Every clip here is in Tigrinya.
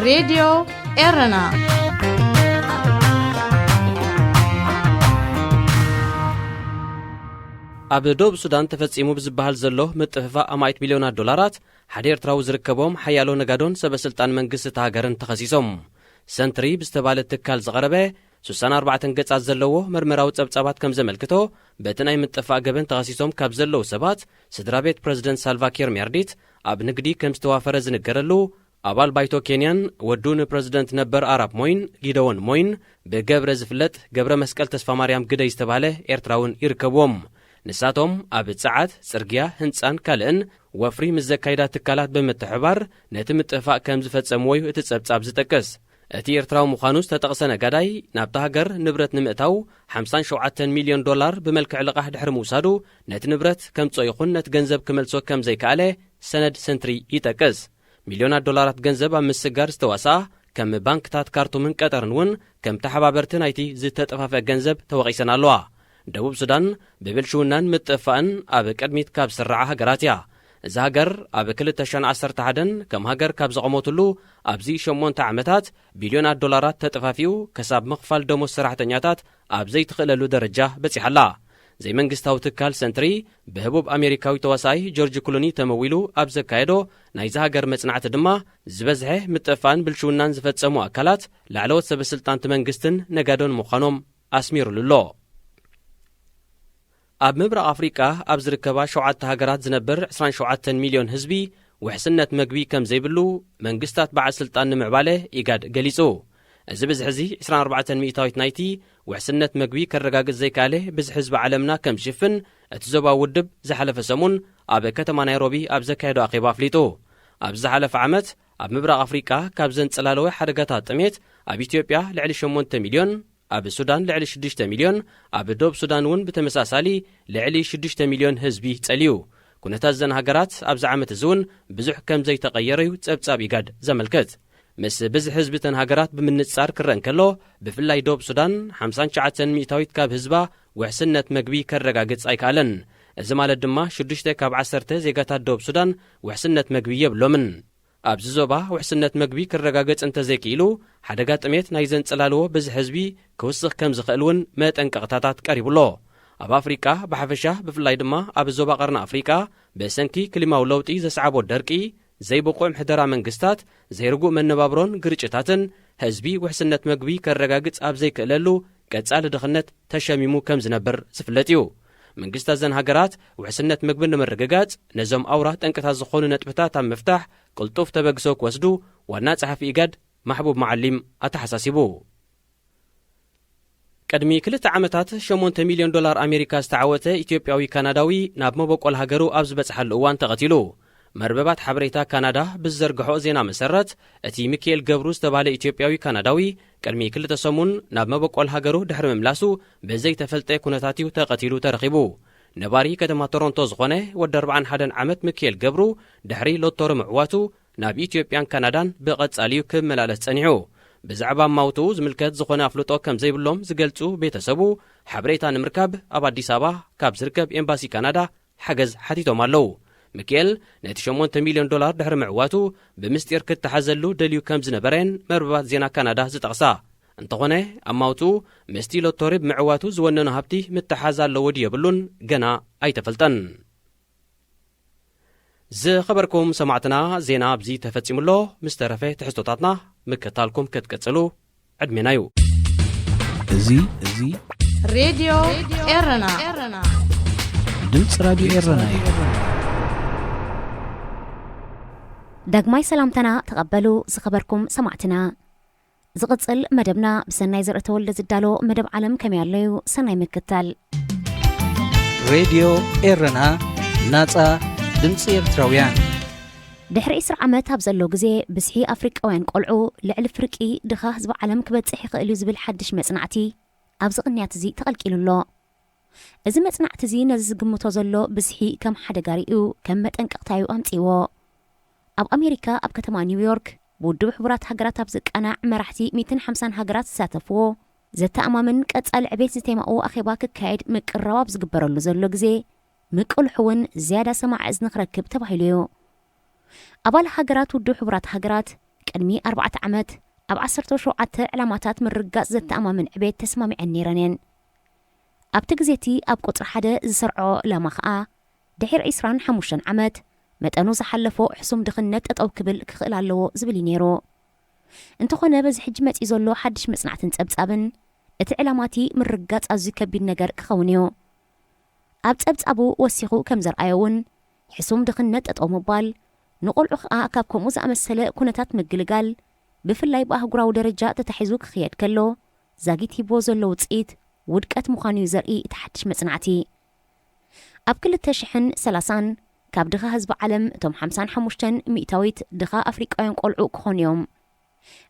ሬድዮ ኤረና። ኣብ ደቡብ ሱዳን ተፈጺሙ ብዝበሃል ዘሎ ምጥፍፋእ ኣማኢት ቢልዮናት ዶላራት፣ ሓደ ኤርትራዊ ዝርከቦም ሓያሎ ነጋዶን ሰበ ስልጣን መንግስቲ እታ ሃገርን ተኸሲሶም። ሰንትሪ ብዝተባለ ትካል ዝቐረበ ስሳን ኣርባዕተን ገጻት ዘለዎ መርመራዊ ጸብጻባት ከም ዘመልክቶ፣ በቲ ናይ ምጥፋእ ገበን ተኸሲሶም ካብ ዘለዉ ሰባት፣ ስድራ ቤት ፕረዚደንት ሳልቫ ኪር ሚያርዲት ኣብ ንግዲ ከም ዝተዋፈረ ዝንገረሉ፣ ኣባል ባይቶ ኬንያን ወዱ ንፕረዚደንት ነበር ኣራፕ ሞይን፣ ጊደዎን ሞይን፣ ብገብረ ዝፍለጥ ገብረ መስቀል ተስፋማርያም ግደይ ዝተባህለ ኤርትራውን ይርከብዎም። ንሳቶም ኣብ ጸዓት፣ ጽርግያ፣ ህንጻን ካልእን ወፍሪ ምስ ዘካይዳ ትካላት ብምትሕባር ነቲ ምጥፋእ ከም ዝፈጸምዎ እዩ እቲ ጸብጻብ ዝጠቅስ። እቲ ኤርትራዊ ምዃኑ ዝተጠቕሰ ነጋዳይ፣ ናብታ ሃገር ንብረት ንምእታው ሓምሳን ሸውዓተን ሚልዮን ዶላር ብመልክዕ ልቓሕ ድሕሪ ምውሳዱ፣ ነቲ ንብረት ከምጽኦ ይኹን ነቲ ገንዘብ ክመልሶ ከም ዘይከኣለ ሰነድ ሰንትሪ ይጠቅስ። ሚልዮናት ዶላራት ገንዘብ ኣብ ምስጋር ዝተዋስኣ ከም ባንክታት ካርቱምን ቀጠርን እውን ከም ተሓባበርቲ ናይቲ ዝተጠፋፍአ ገንዘብ ተወቒሰን ኣለዋ። ደቡብ ሱዳን ብብልሽውናን ምጥፋእን ኣብ ቅድሚት ካብ ዝስርዓ ሃገራት እያ። እዛ ሃገር ኣብ ክልተ ሽሕን ዓሰርተ ሓደን ከም ሃገር ካብ ዘቐመትሉ ኣብዚ ሸሞንተ ዓመታት ቢልዮናት ዶላራት ተጠፋፊኡ ክሳብ ምኽፋል ደሞዝ ሰራሕተኛታት ኣብ ዘይትኽእለሉ ደረጃ በጺሓ ኣላ። ዘይመንግስታዊ ትካል ሰንትሪ ብህቡብ ኣሜሪካዊ ተዋሳኣይ ጆርጅ ክሉኒ ተመዊሉ ኣብ ዘካየዶ ናይዚ ሃገር መጽናዕቲ ድማ፣ ዝበዝሐ ምጥፋእን ብልሽውናን ዝፈጸሙ ኣካላት ላዕለዎት ሰበ ስልጣንቲ መንግስትን ነጋዶን ምዃኖም ኣስሚሩሉ ኣሎ። ኣብ ምብራቕ ኣፍሪቃ ኣብ ዝርከባ ሸውዓተ ሃገራት ዝነብር ዕስራን ሸውዓተን ሚልዮን ህዝቢ ውሕስነት መግቢ ከም ዘይብሉ መንግስታት በዓል ስልጣን ንምዕባለ ኢጋድ ገሊጹ። እዚ ብዝሒ እዚ ዕስራን ኣርባዕተን ሚእታዊት ናይቲ ውሕስነት መግቢ ከረጋግጽ ዘይከኣለ ብዝሒ ህዝቢ ዓለምና ከም ዝሽፍን እቲ ዞባዊ ውድብ ዝሓለፈ ሰሙን ኣብ ከተማ ናይሮቢ ኣብ ዘካየዶ ኣኼባ ኣፍሊጡ። ኣብ ዝሓለፈ ዓመት ኣብ ምብራቕ ኣፍሪቃ ካብ ዘንጸላለወ ሓደጋታት ጥሜት ኣብ ኢትዮጵያ ልዕሊ ሸሞንተ ሚልዮን፣ ኣብ ሱዳን ልዕሊ ሽዱሽተ ሚልዮን፣ ኣብ ደቡብ ሱዳን እውን ብተመሳሳሊ ልዕሊ ሽዱሽተ ሚልዮን ህዝቢ ጸልዩ። ኩነታት እዘን ሃገራት ኣብዚ ዓመት እዚ እውን ብዙሕ ከም ዘይተቐየረ እዩ ጸብጻብ ኢጋድ ዘመልክት። ምስ ብዝሒ ህዝቢ እተን ሃገራት ብምንጻር ክረአ እንከሎ፣ ብፍላይ ደቡብ ሱዳን ሓምሳን ትሽዓተን ሚእታዊት ካብ ህዝባ ውሕስነት መግቢ ከረጋግጽ ኣይከኣለን። እዚ ማለት ድማ ሽዱሽተ ካብ ዓሰርተ ዜጋታት ደቡብ ሱዳን ውሕስነት መግቢ የብሎምን። ኣብዚ ዞባ ውሕስነት መግቢ ክረጋገጽ እንተዘይክኢሉ፣ ሓደጋ ጥሜት ናይ ዘንጸላልዎ ብዝሒ ህዝቢ ክውስኽ ከም ዝኽእል እውን መጠንቀቕታታት ቀሪቡ ኣሎ። ኣብ ኣፍሪቃ ብሓፈሻ፣ ብፍላይ ድማ ኣብ ዞባ ቀርኒ ኣፍሪቃ፣ ብሰንኪ ክሊማዊ ለውጢ ዘስዓቦ ደርቂ፣ ዘይብቑዕ ምሕደራ መንግስታት፣ ዘይርጉእ መነባብሮን ግርጭታትን፣ ህዝቢ ውሕስነት መግቢ ከረጋግጽ ኣብ ዘይክእለሉ ቀጻሊ ድኽነት ተሸሚሙ ከም ዝነብር ዝፍለጥ እዩ። መንግስታት እዘን ሃገራት ውሕስነት መግቢ ንምርግጋጽ፣ ነዞም ኣውራ ጠንቅታት ዝኾኑ ነጥብታት ኣብ ምፍታሕ ቅልጡፍ ተበግሶ ክወስዱ ዋና ጸሓፊ ኢጋድ ማሕቡብ መዓሊም ኣተሓሳሲቡ። ቅድሚ ክልተ ዓመታት ሸሞንተ ሚልዮን ዶላር ኣሜሪካ ዝተዓወተ ኢትዮጵያዊ ካናዳዊ ናብ መበቆል ሃገሩ ኣብ ዝበጽሓሉ እዋን ተቐቲሉ። መርበባት ሓበሬታ ካናዳ ብዝዘርግሖ ዜና መሰረት፣ እቲ ሚካኤል ገብሩ ዝተባህለ ኢትዮጵያዊ ካናዳዊ ቅድሚ ክልተ ሰሙን ናብ መበቆል ሃገሩ ድሕሪ ምምላሱ ብዘይተፈልጠ ኩነታት እዩ ተቐቲሉ ተረኺቡ። ነባሪ ከተማ ቶሮንቶ ዝኾነ ወዲ ኣርባዓን ሓደን ዓመት ሚካኤል ገብሩ ድሕሪ ሎቶሪ ምዕዋቱ ናብ ኢትዮጵያን ካናዳን ብቐጻሊ እዩ ክመላለስ ጸኒሑ። ብዛዕባ ማውትኡ ዝምልከት ዝኾነ ኣፍልጦ ከም ዘይብሎም ዝገልጹ ቤተሰቡ፣ ሓበሬታ ንምርካብ ኣብ ኣዲስ ኣበባ ካብ ዝርከብ ኤምባሲ ካናዳ ሓገዝ ሓቲቶም ኣለዉ። ሚኪኤል ነቲ ሸሞንተ ሚልዮን ዶላር ድሕሪ ምዕዋቱ፣ ብምስጢር ክተሓዘሉ ደልዩ ከም ዝነበረን መርበባት ዜና ካናዳ ዝጠቕሳ። እንተኾነ፣ ኣማውትኡ ምስቲ ሎቶሪ ብምዕዋቱ ዝወነኖ ሃብቲ ምትሓዝ ኣለዎ ድዩ የብሉን ገና ኣይተፈልጠን። ዝኸበርኩም ሰማዕትና፣ ዜና ኣብዚ ተፈጺሙ ኣሎ። ምስ ተረፈ ትሕዝቶታትና ምክታልኩም ክትቅጽሉ ዕድሜና እዩ። እዚ፣ እዚ ሬድዮ ኤረና። ድምፂ ራዲዮ ኤረና እዩ። ዳግማይ ሰላምታና ተቐበሉ ዝኸበርኩም ሰማዕትና። ዝቕጽል መደብና ብሰናይ ዘርኢ ተወልደ ዝዳሎ መደብ ዓለም ከመይ ኣሎ እዩ። ሰናይ ምክታል። ሬድዮ ኤረና፣ ናጻ ድምፂ ኤርትራውያን። ድሕሪ ዕስራ ዓመት ኣብ ዘሎ ግዜ፣ ብዝሒ ኣፍሪቃውያን ቆልዑ ልዕሊ ፍርቂ ድኻ ህዝቢ ዓለም ክበጽሕ ይኽእል እዩ ዝብል ሓድሽ መጽናዕቲ ኣብዚ ቅንያት እዚ ተቐልቂሉ ኣሎ። እዚ መጽናዕቲ እዚ ነዚ ዝግምቶ ዘሎ ብዝሒ ከም ሓደጋ ርእዩ ከም መጠንቀቕታ እዩ ኣምጺእዎ። ኣብ ኣሜሪካ ኣብ ከተማ ኒውዮርክ ብውድብ ሕቡራት ሃገራት ኣብ ዝቃናዕ መራሕቲ ሚእትን ሓምሳን ሃገራት ዝሳተፍዎ ዘተኣማምን ቀጻሊ ዕቤት ዝቴማኡ ኣኼባ ክካየድ ምቅርራብ ኣብ ዝግበረሉ ዘሎ ግዜ ምቅልሑ እውን ዝያዳ ሰማዒ እዝኒ ክረክብ ተባሂሉ እዩ። ኣባል ሃገራት ውድብ ሕቡራት ሃገራት ቅድሚ ኣርባዕተ ዓመት ኣብ ዓሰርተ ሸውዓተ ዕላማታት ምርግጋጽ ዘተኣማምን ዕቤት ተስማሚዐን ነይረን እየን። ኣብቲ ግዜ እቲ ኣብ ቁጽሪ ሓደ ዝሰርዖ ዕላማ ከኣ፣ ድሒር ዕስራን ሓሙሽተን ዓመት መጠኑ ዝሓለፎ ሕሱም ድኽነት ጠጠው ክብል ክኽእል ኣለዎ ዝብል እዩ ነይሩ። እንተኾነ፣ በዚ ሕጂ መጺኡ ዘሎ ሓድሽ መጽናዕትን ጸብጻብን፣ እቲ ዕላማ እቲ ምርግጋጽ ኣዝዩ ከቢድ ነገር ክኸውን እዩ። ኣብ ጸብጻቡ ወሲኹ ከም ዘርኣዮ እውን፣ ሕሱም ድኽነት ጠጠው ምባል፣ ንቆልዑ ከኣ ካብ ከምኡ ዝኣመሰለ ኩነታት ምግልጋል፣ ብፍላይ ብኣህጉራዊ ደረጃ ተታሒዙ ክኽየድ ከሎ፣ ዛጊት ሂቦ ዘሎ ውጽኢት ውድቀት ምዃኑ እዩ ዘርኢ እቲ ሓድሽ መጽናዕቲ። ኣብ ክልተ ሽሕን ሰላሳን ካብ ድኻ ህዝቢ ዓለም እቶም ሓምሳን ሓሙሽተን ሚእታዊት ድኻ ኣፍሪቃውያን ቆልዑ ክኾኑ እዮም።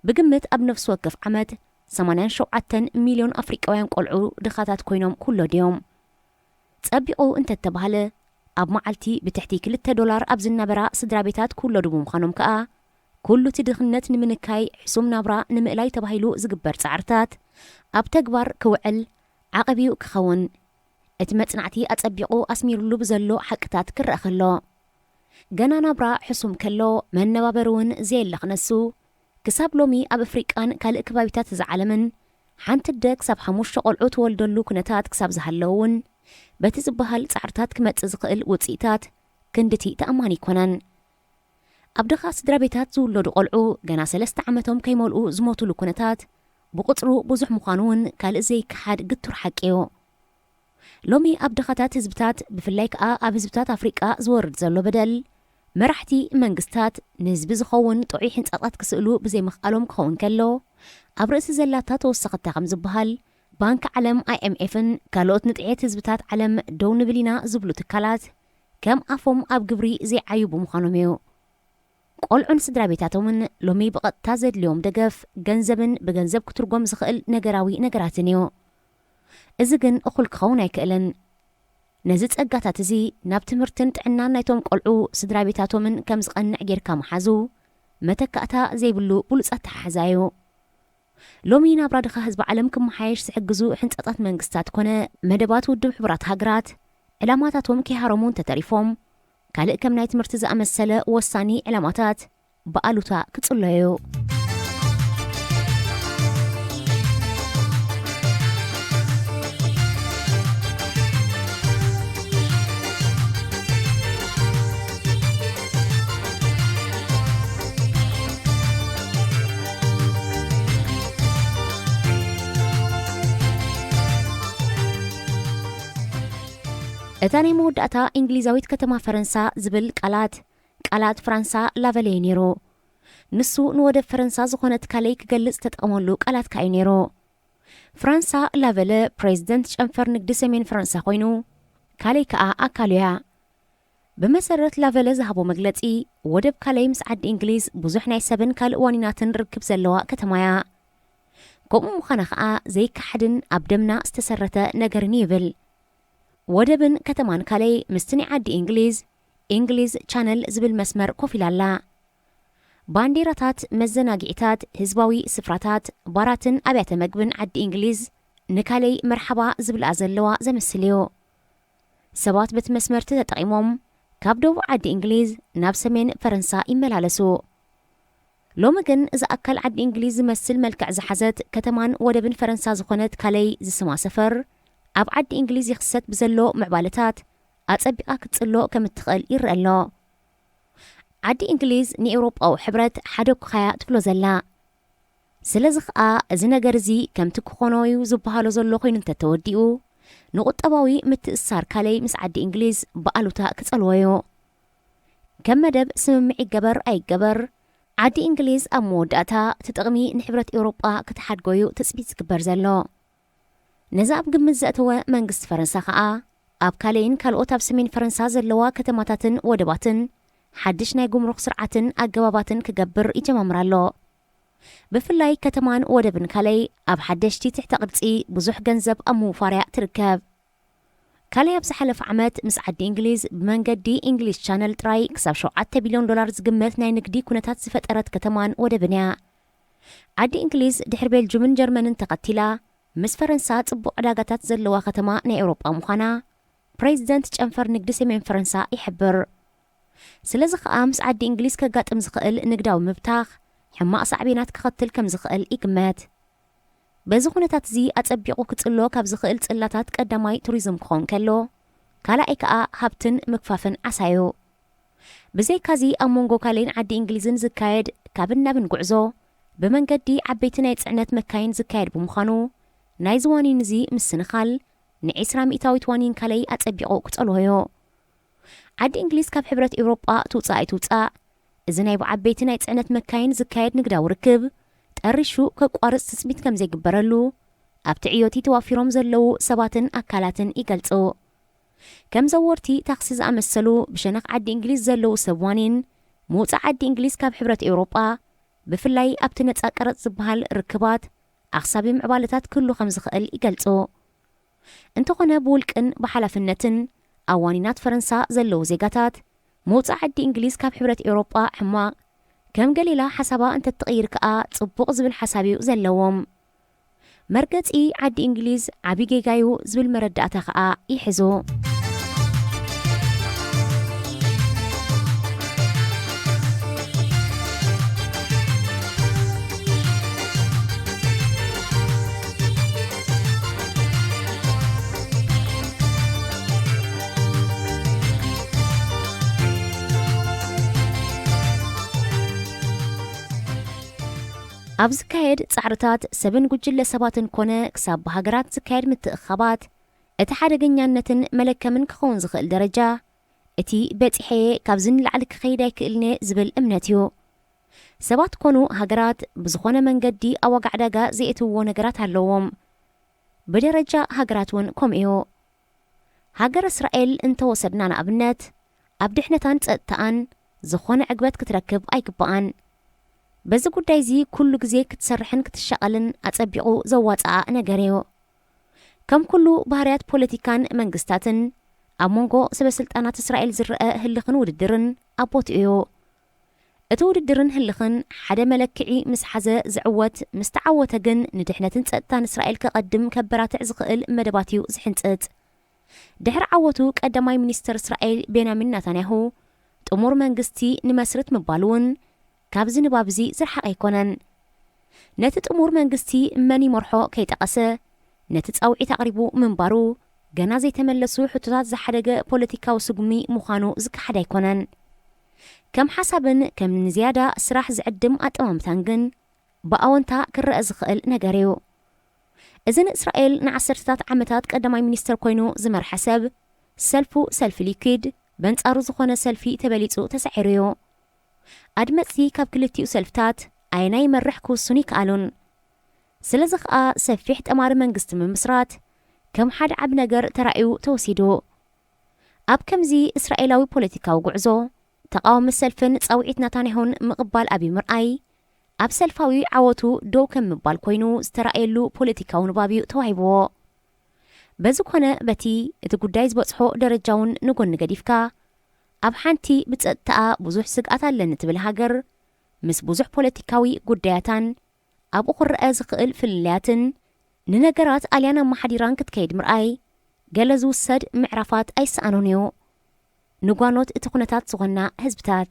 ብግምት ኣብ ነፍሲ ወከፍ ዓመት ሰማንያን ሸውዓተን ሚልዮን ኣፍሪቃውያን ቆልዑ ድኻታት ኮይኖም ክውለዱ እዮም። ጸቢቑ እንተተባህለ፣ ኣብ መዓልቲ ብትሕቲ ክልተ ዶላር ኣብ ዝነበራ ስድራ ቤታት ክውለዱ ብምዃኖም ከኣ፣ ኩሉ እቲ ድኽነት ንምንካይ፣ ሕሱም ናብራ ንምእላይ ተባሂሉ ዝግበር ጻዕርታት ኣብ ተግባር ክውዕል ዓቐብ እዩ ክኸውን። እቲ መጽናዕቲ ኣጸቢቑ ኣስሚሩሉ ብዘሎ ሓቅታት ክረኣ ከሎ፣ ገና ናብራ ሕሱም ከሎ፣ መነባበሪ እውን ዘየለ ክነሱ፣ ክሳብ ሎሚ ኣብ ኣፍሪቃን ካልእ ከባቢታት እዚ ዓለምን ሓንቲ ኣደ ክሳብ ሓሙሽተ ቆልዑ ትወልደሉ ኩነታት ክሳብ ዝሃለወ እውን፣ በቲ ዝበሃል ጻዕርታት ክመጽእ ዝኽእል ውጽኢታት ክንድቲ ተኣማኒ ኣይኮነን። ኣብ ድኻ ስድራ ቤታት ዝውለዱ ቆልዑ ገና ሰለስተ ዓመቶም ከይመልኡ ዝሞቱሉ ኩነታት ብቁጽሩ ብዙሕ ምዃኑ እውን ካልእ ዘይከሓድ ግቱር ሓቂ እዩ። ሎሚ ኣብ ድኻታት ህዝብታት፣ ብፍላይ ከኣ ኣብ ህዝብታት ኣፍሪቃ ዝወርድ ዘሎ በደል፣ መራሕቲ መንግስታት ንህዝቢ ዝኸውን ጥዑይ ሕንጻጻት ክስእሉ ብዘይምኽኣሎም ክኸውን ከሎ፣ ኣብ ርእሲ ዘላታ ተወሰኸታ ከም ዝበሃል፣ ባንኪ ዓለም፣ ኣይኤምኤፍን ካልኦት ንጥዕየት ህዝብታት ዓለም ደው ንብል ኢና ዝብሉ ትካላት፣ ከም ኣፎም ኣብ ግብሪ ዘይዓዩ ብምዃኖም እዩ። ቆልዑን ስድራ ቤታቶምን ሎሚ ብቐጥታ ዘድልዮም ደገፍ፣ ገንዘብን ብገንዘብ ክትርጎም ዝኽእል ነገራዊ ነገራትን እዩ። እዚ ግን እኹል ክኸውን ኣይክእልን። ነዚ ጸጋታት እዚ ናብ ትምህርትን ጥዕናን ናይቶም ቆልዑ፣ ስድራ ቤታቶምን ከም ዝቐንዕ ጌርካ ምሓዙ፣ መተካእታ ዘይብሉ ብሉጽ ኣተሓሕዛ እዩ። ሎሚ ናብራ ድኻ ህዝቢ ዓለም ክመሓየሽ ዝሕግዙ ሕንጻጻት መንግስታት ኮነ መደባት ውድብ ሕቡራት ሃገራት፣ ዕላማታቶም ከይሃረሙ እንተተሪፎም፣ ካልእ ከም ናይ ትምህርቲ ዝኣመሰለ ወሳኒ ዕላማታት ብኣሉታ ክጽለዮ እዩ። እታ ናይ መወዳእታ እንግሊዛዊት ከተማ ፈረንሳ ዝብል ቃላት፣ ቃላት ፍራንሳ ላቨለ እዩ ነይሩ። ንሱ ንወደብ ፈረንሳ ዝኾነት ካለይ ክገልጽ ተጠቐመሉ ቃላት ከኣ እዩ ነይሩ። ፍራንሳ ላቨለ ፕሬዚደንት ጨንፈር ንግዲ ሰሜን ፈረንሳ ኮይኑ፣ ካለይ ከኣ ኣካሉ እያ። ብመሰረት ላቨለ ዝሃቦ መግለጺ፣ ወደብ ካለይ ምስ ዓዲ እንግሊዝ ብዙሕ ናይ ሰብን ካልእ ዋኒናትን ርክብ ዘለዋ ከተማ እያ። ከምኡ ምዃና ከኣ ዘይከሓድን ኣብ ደምና ዝተሰረተ ነገርን እዩ ይብል። ወደብን ከተማን ካለይ ምስቲ ናይ ዓዲ እንግሊዝ፣ እንግሊዝ ቻነል ዝብል መስመር ኮፍ ኢላ ኣላ። ባንዴራታት፣ መዘናግዒታት፣ ህዝባዊ ስፍራታት፣ ባራትን ኣብያተ መግብን ዓዲ እንግሊዝ ንካለይ መርሓባ ዝብልኣ ዘለዋ ዘምስል እዩ። ሰባት በቲ መስመርቲ ተጠቒሞም ካብ ደቡብ ዓዲ እንግሊዝ ናብ ሰሜን ፈረንሳ ይመላለሱ። ሎሚ ግን እዚ ኣካል ዓዲ እንግሊዝ ዝመስል መልክዕ ዝሓዘት ከተማን ወደብን ፈረንሳ ዝኾነት ካለይ ዝስማ ሰፈር፣ ኣብ ዓዲ እንግሊዝ ይኽሰት ብዘሎ ምዕባለታት ኣጸቢቓ ክትጽሎ ከም እትኽእል ይረአ ኣሎ። ዓዲ እንግሊዝ ንኤውሮጳዊ ሕብረት ሓደኩኻያ ትብሎ ዘላ። ስለዚ ኸኣ እዚ ነገር እዚ ከምቲ ክኾኖ እዩ ዝበሃሎ ዘሎ ኮይኑ እንተተወዲኡ፣ ንቁጠባዊ ምትእስሳር ካለይ ምስ ዓዲ እንግሊዝ ብኣሉታ ክጸልዎ እዩ። ከም መደብ ስምምዕ ይገበር ኣይገበር፣ ዓዲ እንግሊዝ ኣብ መወዳእታ እቲ ጥቕሚ ንሕብረት ኤውሮጳ ክትሓድጎ እዩ ትጽቢት ዝግበር ዘሎ። ነዚ ኣብ ግምት ዘእተወ መንግስቲ ፈረንሳ ኸኣ፣ ኣብ ካለይን ካልኦት ኣብ ሰሜን ፈረንሳ ዘለዋ ከተማታትን ወደባትን ሓድሽ ናይ ጉምሩክ ስርዓትን ኣገባባትን ክገብር ይጀማምር ኣሎ። ብፍላይ ከተማን ወደብን ካለይ ኣብ ሓደሽቲ ትሕተ ቅርጺ ብዙሕ ገንዘብ ኣብ ምውፋር እያ ትርከብ። ካለይ ኣብ ዝሓለፈ ዓመት ምስ ዓዲ እንግሊዝ ብመንገዲ እንግሊዝ ቻነል ጥራይ ክሳብ ሸውዓተ ቢልዮን ዶላር ዝግመት ናይ ንግዲ ኩነታት ዝፈጠረት ከተማን ወደብን እያ። ዓዲ እንግሊዝ ድሕሪ ቤልጁምን ጀርመንን ተኸቲላ ምስ ፈረንሳ ጽቡቕ ዕዳጋታት ዘለዋ ከተማ ናይ ኤውሮጳ ምዃና ፕሬዚደንት ጨንፈር ንግዲ ሰሜን ፈረንሳ ይሕብር። ስለዚ ኸኣ ምስ ዓዲ እንግሊዝ ከጋጥም ዝኽእል ንግዳዊ ምብታኽ ሕማቕ ሳዕቤናት ከኸትል ከም ዝኽእል ይግመት። በዚ ኩነታት እዚ ኣጸቢቑ ክጽሎ ካብ ዝኽእል ጽላታት ቀዳማይ ቱሪዝም ክኸውን ከሎ፣ ካልኣይ ከኣ ሃብትን ምክፋፍን ዓሳዩ። ብዘይካዚ ኣብ መንጎ ካሌን ዓዲ እንግሊዝን ዝካየድ ካብን ናብን ጉዕዞ ብመንገዲ ዓበይቲ ናይ ጽዕነት መካይን ዝካየድ ብምዃኑ፣ ናይዚ ዋኒን እዚ ምስንኻል ንዒስራ ሚእታዊት ዋኒን ካለይ ኣጸቢቑ ክጸልዎ እዩ። ዓዲ እንግሊዝ ካብ ሕብረት ኤውሮጳ ትውጻእ ኣይትውጻእ፣ እዚ ናይ ብዓበይቲ ናይ ጽዕነት መካይን ዝካየድ ንግዳዊ ርክብ ጠሪሹ ከቋርጽ ትጽቢት ከም ዘይግበረሉ ኣብቲ ዕዮቲ ተዋፊሮም ዘለዉ ሰባትን ኣካላትን ይገልጹ። ከም ዘወርቲ ታክሲ ዝኣመሰሉ ብሸነኽ ዓዲ እንግሊዝ ዘለዉ ሰብ ዋኒን ምውጻእ ዓዲ እንግሊዝ ካብ ሕብረት ኤውሮጳ ብፍላይ ኣብቲ ነጻ ቀረጽ ዝበሃል ርክባት ኣኽሳቢ ምዕባለታት ክህሉ ከም ዝኽእል ይገልጹ። እንተኾነ ብውልቅን ብሓላፍነትን ኣብ ዋኒናት ፈረንሳ ዘለዉ ዜጋታት ምውጻእ ዓዲ እንግሊዝ ካብ ሕብረት ኤውሮጳ ሕማቕ ከም ገሊላ ሓሳባ እንተትቕይር ከኣ ጽቡቕ ዝብል ሓሳብ እዩ ዘለዎም። መርገጺ ዓዲ እንግሊዝ ዓቢ ጌጋዩ ዝብል መረዳእታ ከኣ ይሕዙ። ኣብ ዝካየድ ጻዕርታት ሰብን ጉጅለ ሰባትን ኮነ ክሳብ ብሃገራት ዝካየድ ምትእኻባት እቲ ሓደገኛነትን መለከምን ክኸውን ዝኽእል ደረጃ እቲ በጺሐየ ካብዚ ንላዕሊ ክኸይድ ኣይክእልንየ ዝብል እምነት እዩ። ሰባት ኮኑ ሃገራት ብዝኾነ መንገዲ ኣብ ዋጋ ዕዳጋ ዘየእትውዎ ነገራት ኣለዎም። ብደረጃ ሃገራት እውን ከምኡ እዩ። ሃገር እስራኤል እንተወሰድና ንኣብነት ኣብ ድሕነታን ጸጥታኣን ዝኾነ ዕግበት ክትረክብ ኣይግባኣን። በዚ ጉዳይ እዚ ኩሉ ግዜ ክትሰርሕን ክትሻቐልን ኣጸቢቑ ዘዋጽኣ ነገር እዩ። ከም ኩሉ ባህርያት ፖለቲካን መንግስታትን ኣብ መንጎ ሰበ ስልጣናት እስራኤል ዝረአ ህልኽን ውድድርን ኣብ ቦትኡ እዩ። እቲ ውድድርን ህልኽን ሓደ መለክዒ ምስ ሓዘ ዝዕወት፣ ምስ ተዓወተ ግን ንድሕነትን ጸጥታን እስራኤል ከቐድም ከበራትዕ ዝኽእል መደባት እዩ ዝሕንጽጽ። ድሕሪ ዓወቱ ቀዳማይ ሚኒስተር እስራኤል ቤንያሚን ናታንያሁ ጥሙር መንግስቲ ንመስርት ምባሉ እውን ካብዚ ንባብ እዚ ዝረሓቐ ኣይኮነን። ነቲ ጥሙር መንግስቲ መን ይመርሖ ከይጠቐሰ ነቲ ጻውዒት ኣቕሪቡ ምንባሩ ገና ዘይተመለሱ ሕቶታት ዝሓደገ ፖለቲካዊ ስጉሚ ምዃኑ ዝከሓድ ኣይኮነን። ከም ሓሳብን ከም ንዝያዳ ስራሕ ዝዕድም ኣጠማምታን ግን ብኣወንታ ክረአ ዝኽእል ነገር እዩ። እዚ ንእስራኤል ንዓሰርተታት ዓመታት ቀዳማይ ሚኒስተር ኮይኑ ዝመርሐ ሰብ ሰልፉ ሰልፊ ሊኩድ በንጻሩ ዝኾነ ሰልፊ ተበሊጹ ተሳዒሩ እዩ። ኣድመጽቲ ካብ ክልቲኡ ሰልፍታት ኣየናይ ይመርሕ ክውስኑ ይከኣሉን። ስለዚ ኸኣ ሰፊሕ ጠማሪ መንግስቲ ምምስራት ከም ሓደ ዓቢ ነገር ተራእዩ ተወሲዱ። ኣብ ከምዚ እስራኤላዊ ፖለቲካዊ ጉዕዞ ተቓዋሚ ሰልፍን ጻውዒት ናታንያሁን ምቕባል ኣብዩ ምርኣይ ኣብ ሰልፋዊ ዓወቱ ደው ከም ምባል ኮይኑ ዝተራእየሉ ፖለቲካዊ ንባብ እዩ ተዋሂብዎ። በዚ ኮነ በቲ እቲ ጉዳይ ዝበጽሖ ደረጃውን ንጎኒ ገዲፍካ ኣብ ሓንቲ ብጸጥታኣ ብዙሕ ስግኣት ኣለኒ ትብል ሃገር ምስ ብዙሕ ፖለቲካዊ ጉዳያታን ኣብኡ ክረኣ ዝኽእል ፍልልያትን ንነገራት ኣልያን ኣመሓዲራን ክትከይድ ምርኣይ ገለ ዝውሰድ ምዕራፋት ኣይሰኣኖን እዩ። ንጓኖት እቲ ኩነታት ዝኾና ህዝብታት።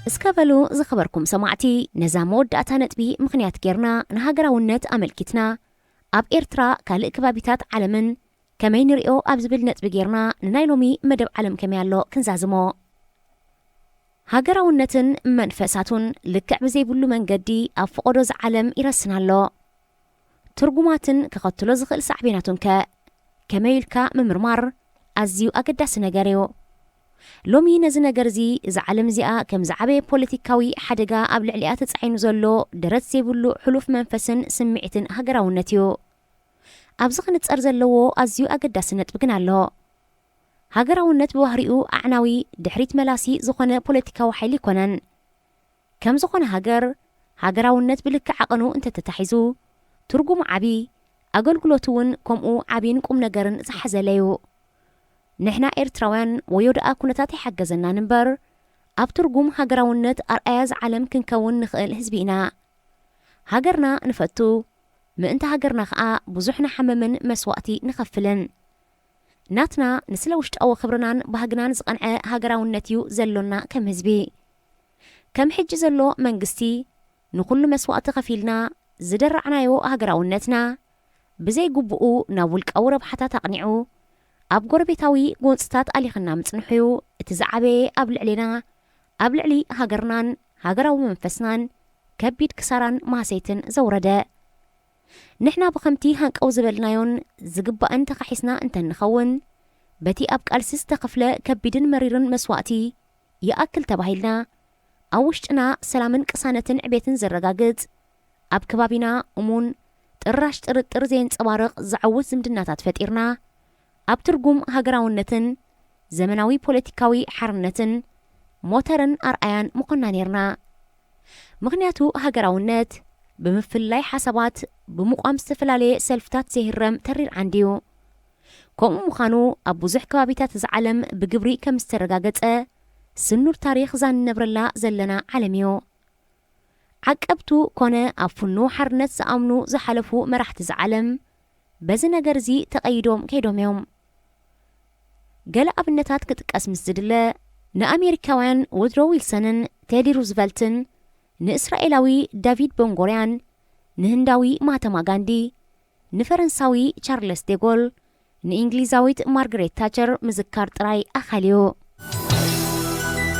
እስከ በሉ ዝኸበርኩም ሰማዕቲ፣ ነዛ መወዳእታ ነጥቢ ምኽንያት ጌርና ንሃገራውነት ኣመልኪትና ኣብ ኤርትራ ካልእ ከባቢታት ዓለምን ከመይ ንሪኦ ኣብ ዝብል ነጥቢ ጌርና ንናይ ሎሚ መደብ ዓለም ከመይ ኣሎ ክንዛዝሞ። ሃገራውነትን መንፈሳቱን ልክዕ ብዘይብሉ መንገዲ ኣብ ፈቐዶ ዝዓለም ይረስን ኣሎ። ትርጉማትን ከኸትሎ ዝኽእል ሳዕቤናቱን ከ ከመይ ኢልካ ምምርማር ኣዝዩ ኣገዳሲ ነገር እዩ። ሎሚ ነዚ ነገር እዚ እዛ ዓለም እዚኣ ከም ዝዓበየ ፖለቲካዊ ሓደጋ ኣብ ልዕሊኣ ተጻዒኑ ዘሎ ደረት ዘይብሉ ሕሉፍ መንፈስን ስምዒትን ሃገራውነት እዩ። ኣብዚ ክንጸር ዘለዎ ኣዝዩ ኣገዳሲ ነጥቢ ግን ኣሎ። ሃገራውነት ብባህሪኡ ኣዕናዊ ድሕሪት መላሲ ዝኾነ ፖለቲካዊ ሓይሊ ኣይኮነን። ከም ዝኾነ ሃገር፣ ሃገራውነት ብልክዕ ዓቐኑ እንተተታሒዙ ትርጉሙ ዓቢ፣ ኣገልግሎቱ እውን ከምኡ ዓቢን ቁም ነገርን ዝሓዘለ እዩ። ንሕና ኤርትራውያን ወዮ ደኣ ኩነታት ይሓገዘና ንበር፣ ኣብ ትርጉም ሃገራውነት ኣርኣያ ዝዓለም ክንከውን ንኽእል ህዝቢ ኢና። ሃገርና ንፈቱ፣ ምእንቲ ሃገርና ኸኣ ብዙሕ ንሓምምን መስዋእቲ ንኸፍልን። ናትና ንስለ ውሽጣዊ ክብርናን ባህግናን ዝቐንዐ ሃገራውነት እዩ ዘሎና ከም ህዝቢ። ከም ሕጂ ዘሎ መንግስቲ ንኹሉ መስዋእቲ ከፊልና ዝደራዕናዮ ሃገራውነትና ብዘይግቡኡ ናብ ውልቃዊ ረብሓታት ኣቕኒዑ ኣብ ጎረቤታዊ ጎንፅታት ኣሊኽና ምጽንሑዩ እቲ ዝዓበየ ኣብ ልዕሌና፣ ኣብ ልዕሊ ሃገርናን ሃገራዊ መንፈስናን ከቢድ ክሳራን ማህሰይትን ዘውረደ። ንሕና ብኸምቲ ሃንቀው ዝበልናዮን ዝግባእን ተኻሒስና እንተንኸውን፣ በቲ ኣብ ቃልሲ ዝተኸፍለ ከቢድን መሪርን መስዋእቲ ይኣክል ተባሂልና፣ ኣብ ውሽጥና ሰላምን ቅሳነትን ዕቤትን ዘረጋግጽ፣ ኣብ ከባቢና እሙን ጥራሽ ጥርጥር ዘየንጸባርቕ ዘዐውት ዝምድናታት ፈጢርና፣ ኣብ ትርጉም ሃገራውነትን ዘመናዊ ፖለቲካዊ ሓርነትን ሞተርን ኣርኣያን ምኾንና ኔርና። ምኽንያቱ ሃገራውነት ብምፍልላይ ሓሳባት፣ ብምቋም ዝተፈላለየ ሰልፍታት ዘይህረም ተሪር ዓንዲ እዩ። ከምኡ ምዃኑ ኣብ ብዙሕ ከባቢታት እዚ ዓለም ብግብሪ ከም ዝተረጋገጸ ስኑር ታሪኽ ዛንነብረላ ዘለና ዓለም እዩ። ዓቀብቱ ኮነ ኣብ ፍኑው ሓርነት ዝኣምኑ ዝሓለፉ መራሕቲ እዚ ዓለም በዚ ነገር እዚ ተቐይዶም ከይዶም እዮም። ገለ ኣብነታት ክጥቀስ ምስ ዝድለ፣ ንኣሜሪካውያን ውድሮ ዊልሰንን ቴዲ ሩዝቨልትን፣ ንእስራኤላዊ ዳቪድ ቦንጎርያን፣ ንህንዳዊ ማህተማ ጋንዲ፣ ንፈረንሳዊ ቻርለስ ዴጎል፣ ንእንግሊዛዊት ማርግሬት ታቸር ምዝካር ጥራይ ኣኻልዩ።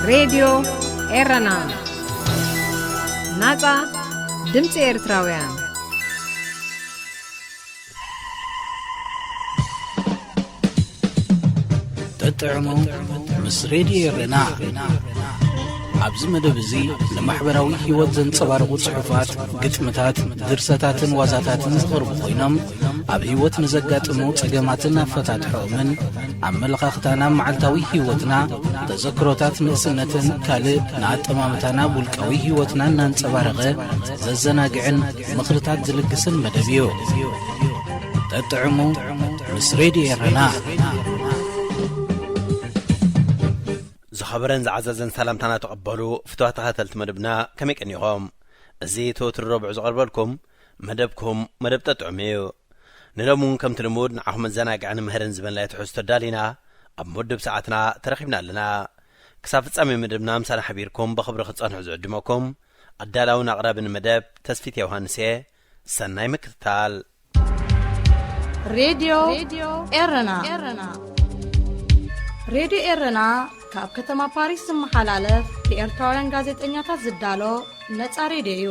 ሬድዮ ኤረና፣ ናጻ ድምጺ ኤርትራውያን። ጠጥዕሙ ምስ ሬድዮ ኤረና። ኣብዚ መደብ እዚ ንማሕበራዊ ህይወት ዘንጸባርቑ ጽሑፋት፣ ግጥምታት፣ ድርሰታትን ዋዛታትን ዝቐርቡ ኮይኖም፣ ኣብ ህይወት ንዘጋጥሙ ጸገማትን ኣፈታትሖኦምን፣ ኣመለኻኽታና፣ መዓልታዊ ህይወትና፣ ተዘክሮታት ንእስነትን ካልእ ንኣጠማምታና ውልቃዊ ህይወትና እናንጸባረቐ ዘዘናግዕን ምኽርታት ዝልግስን መደብ እዩ። ጠጥዕሙ ምስ ሬድዮ ኤረና። ዝኸበረን ዝዓዘዘን ሰላምታና ተቐበሉ ፍቱዋት ተኸታተልቲ መደብና፣ ከመይ ቀኒኹም? እዚ እቲ ወትሩ ረቡዕ ዝቐርበልኩም መደብኩም መደብ ጠጥዑም እዩ። ንሎሚ እውን ከምቲ ልሙድ ንዓኹም መዘናግዕን ምህርን ዝበልናዮ ትሕዝቶ ኣዳሊና ኣብ መወድብ ሰዓትና ተረኺብና ኣለና። ክሳብ ፍጻሜ መደብና ምሳና ሓቢርኩም ብኽብሪ ክትጸንሑ ዝዕድመኩም ኣዳላውን ኣቕራብን መደብ ተስፊት ዮሃንስ እየ። ሰናይ ምክትታል። ሬድዮ ኤረና። ሬድዮ ኤረና ካብ ከተማ ፓሪስ ዝመሓላለፍ ብኤርትራውያን ጋዜጠኛታት ዝዳሎ ነጻ ሬድዮ እዩ።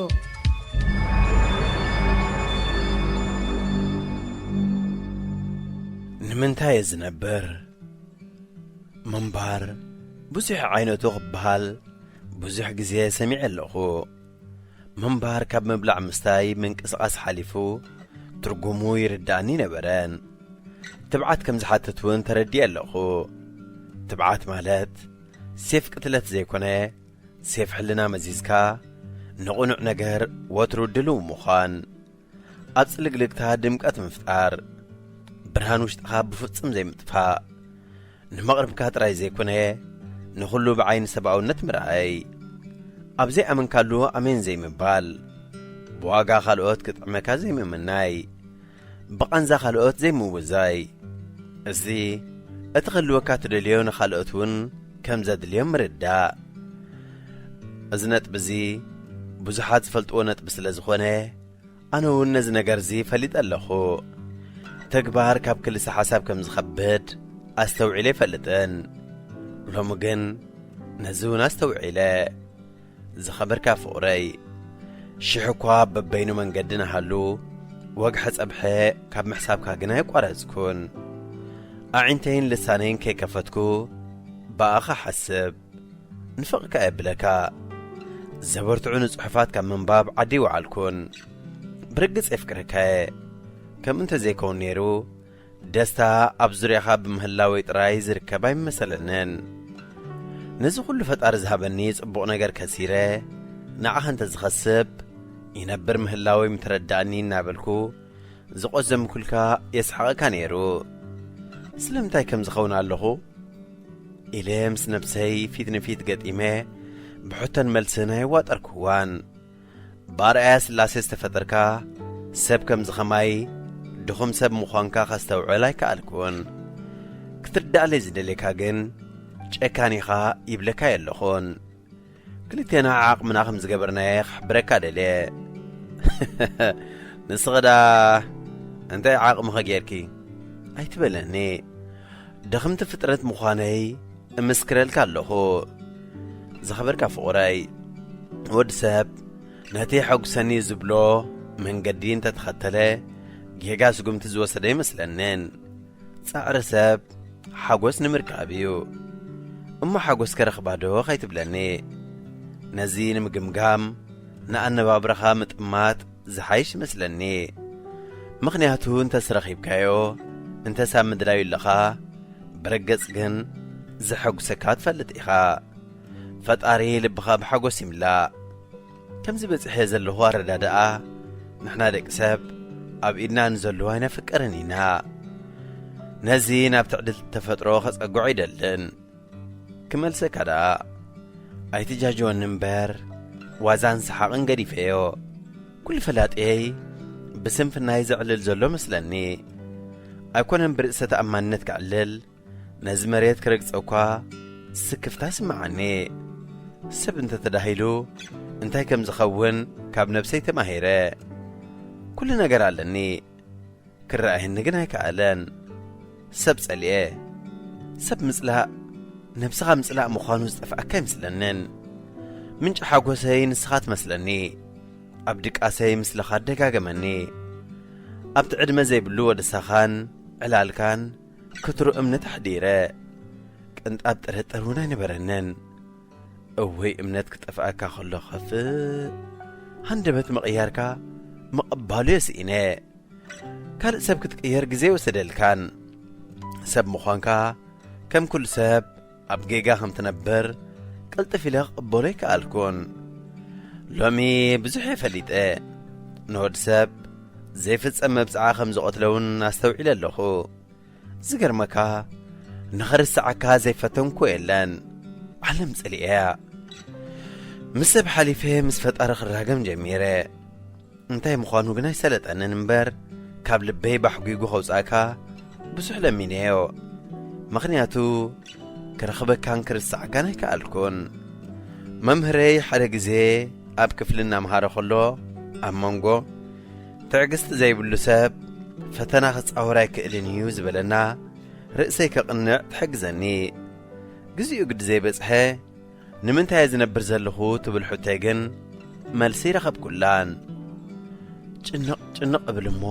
ንምንታይ እየ ዝነብር? ምንባር ብዙሕ ዓይነቱ ክበሃል ብዙሕ ግዜ ሰሚዐ ኣለኹ። ምንባር ካብ ምብላዕ ምስታይ ምንቅስቓስ ሓሊፉ ትርጉሙ ይርድኣኒ ነበረን። ትብዓት ከም ዝሓትት እውን ተረዲኤ ኣለኹ። ትብዓት ማለት ሴፍ ቅትለት ዘይኮነ፣ ሴፍ ሕልና መዚዝካ ንቕኑዕ ነገር ወትሩ ድልው ምዃን። ኣብ ጽልግልግታ ድምቀት ምፍጣር፣ ብርሃን ውሽጥኻ ብፍጹም ዘይምጥፋእ፣ ንመቕርብካ ጥራይ ዘይኮነ ንኹሉ ብዓይኒ ሰብኣውነት ምርኣይ፣ ኣብ ዘይኣመንካሉ ኣሜን ዘይምባል፣ ብዋጋ ካልኦት ክጥዕመካ ዘይምምናይ፣ ብቓንዛ ካልኦት ዘይምውዛይ፣ እዚ እቲ ክህልወካ ትደልዮ ንኻልኦት እውን ከም ዘድልዮም ምርዳእ። እዚ ነጥቢ እዚ ብዙሓት ዝፈልጥዎ ነጥቢ ስለ ዝኾነ፣ ኣነ እውን ነዚ ነገር እዚ ፈሊጠ ኣለኹ። ተግባር ካብ ክልሰ ሓሳብ ከም ዝኸብድ ኣስተውዒለ ኣይፈልጥን። ሎሚ ግን ነዚ እውን ኣስተውዒለ። ዝኸበርካ ፍቕረይ፣ ሽሕ እኳ በበይኑ መንገዲ ንሃሉ፣ ወግሐ ጸብሐ ካብ ምሕሳብካ ግን ኣየቋረጽኩን። ኣዒንተይን ልሳነይን ከይከፈትኩ ብኣኻ ሓስብ። ንፍቕካ የብለካ። ዘበርትዑ ንጽሑፋት ካብ ምንባብ ዓዲ ይወዓልኩን። ብርግጽ የፍቅረካየ። ከም እንተ ዘይከውን ነይሩ፣ ደስታ ኣብ ዙርያኻ ብምህላወይ ጥራይ ዝርከብ ኣይመሰለንን። ነዚ ኩሉ ፈጣሪ ዝሃበኒ ጽቡቕ ነገር ከሲረ፣ ንዓኻ እንተ ዝኸስብ፣ ይነብር ምህላወይ ምተረዳእኒ እናበልኩ ዝቖዘምኩልካ የስሕቐካ ነይሩ። ስለምንታይ ከም ዝኸውን ኣለኹ? ኢለ ምስ ነብሰይ ፊት ንፊት ገጢመ ብሕቶን መልስን ኣየዋጠርክዋን። ብኣርኣያ ስላሴ ዝተፈጠርካ ሰብ ከም ዝኸማይ ድኹም ሰብ ምዃንካ ከስተውዕል ኣይከኣልኩን። ክትርዳእለይ ዝደልየካ ግን ጨካን ኢኻ ይብለካ የለኹን። ክልቴና ዓቕምና ከም ዝገበርናየ ክሕብረካ ደልየ። ንስኸ ደኣ እንታይ ዓቕምኸ ጌርኪ? ኣይትበለኒ። ደኽምቲ ፍጥረት ምዃነይ እምስክረልካ ኣለኹ። ዝኸበርካ ፍቑረይ፣ ወዲ ሰብ ነቲ የሐጉሰኒ ዝብሎ መንገዲ እንተተኸተለ፣ ጌጋ ስጉምቲ ዝወሰደ ኣይመስለንን። ጻዕሪ ሰብ ሓጎስ ንምርካብ እዩ። እሞ ሓጎስ ከረኽባ ዶ ከይትብለኒ? ነዚ ንምግምጋም ንኣነባብራኻ ምጥማት ዝሓይሽ ይመስለኒ። ምኽንያቱ እንተስ ረኺብካዮ፣ እንተስ ኣብ ምድላዩ ኣለኻ፣ ብረገጽ ግን ዘሐጉሰካ ትፈልጥ ኢኻ። ፈጣሪ ልብኻ ብሓጎስ ይምላእ። ከምዚ በጺሐ ዘለኹ ኣረዳድኣ፣ ንሕና ደቂ ሰብ ኣብ ኢድና ንዘሉ ኣይነፍቅርን ኢና። ነዚ ናብ ትዕድልቲ ተፈጥሮ ከጸግዖ ኣይደልን። ክመልሰካ ደኣ፣ ኣይትጃጅወኒ እምበር፣ ዋዛን ሰሓቕን ገዲፈዮ። ኩሉ ፈላጥየይ ብስንፍናይ ዘዕልል ዘሎ መስለኒ። ኣይኮነን ብርእሰ ተኣማንነት ክዕልል፣ ነዚ መሬት ክረግጾ እኳ ስክፍታ ስምዓኒ። ሰብ እንተ ተዳሂሉ እንታይ ከም ዝኸውን ካብ ነብሰይ ተማሂረ። ኩሉ ነገር ኣለኒ፣ ክረኣየኒ ግን ኣይከኣለን። ሰብ ጸሊኤ። ሰብ ምጽላእ ነብስኻ ምጽላእ ምዃኑ ዝጠፍኣካ ኣይመስለንን። ምንጪ ሓጎሰይ ንስኻ ትመስለኒ። ኣብ ድቃሰይ ምስልኻ ደጋገመኒ። ኣብቲ ዕድመ ዘይብሉ ወደሳኻን ዕላልካን ክትሩ እምነት ኣሕዲረ። ቅንጣብ ጥርጥር እውን ኣይነበረንን። እወይ እምነት ክጠፍኣካ ከሎ ከፍእ። ሃንደበት ምቕያርካ ምቕባሉ የስኢነ። ካልእ ሰብ ክትቅየር ግዜ ይወሰደልካን። ሰብ ምዃንካ ከም ኩሉ ሰብ ኣብ ጌጋ ከም ትነብር ቅልጥፍ ኢለ ክቕበሎ ኣይከኣልኩን። ሎሚ ብዙሕ እየ ፈሊጠ። ንወዲ ሰብ ዘይፍጸም መብጽዓ ከም ዝቐትሎ እውን ኣስተውዒለ ኣለኹ። ዝገርመካ፣ ንኽርስዓካ ዘይፈተንኩ የለን። ዓለም ጸሊኤያ። ምስ ሰብ ሓሊፈ ምስ ፈጣሪ ክራገም ጀሚረ። እንታይ ምዃኑ ግን ኣይሰለጠንን እምበር፣ ካብ ልበይ ባሕጒጉ ከውጻእካ ብዙሕ ለሚነዮ። ምኽንያቱ፣ ክረኽበካን ክርስዓካን ኣይከኣልኩን። መምህረይ ሓደ ግዜ ኣብ ክፍሊ እናምሃረ ከሎ፣ ኣብ መንጎ፣ ትዕግስቲ ዘይብሉ ሰብ ፈተና ክጻወር ኣይክእልን እዩ ዝበለና፣ ርእሰይ ከቕንዕ ትሕግዘኒ። ግዚኡ ግዲ ዘይበጽሐ፣ ንምንታይ እየ ዝነብር ዘለኹ ትብል ሕቶይ ግን መልሲ ረኸብኩላን። ጭንቕ ጭንቕ እብል እሞ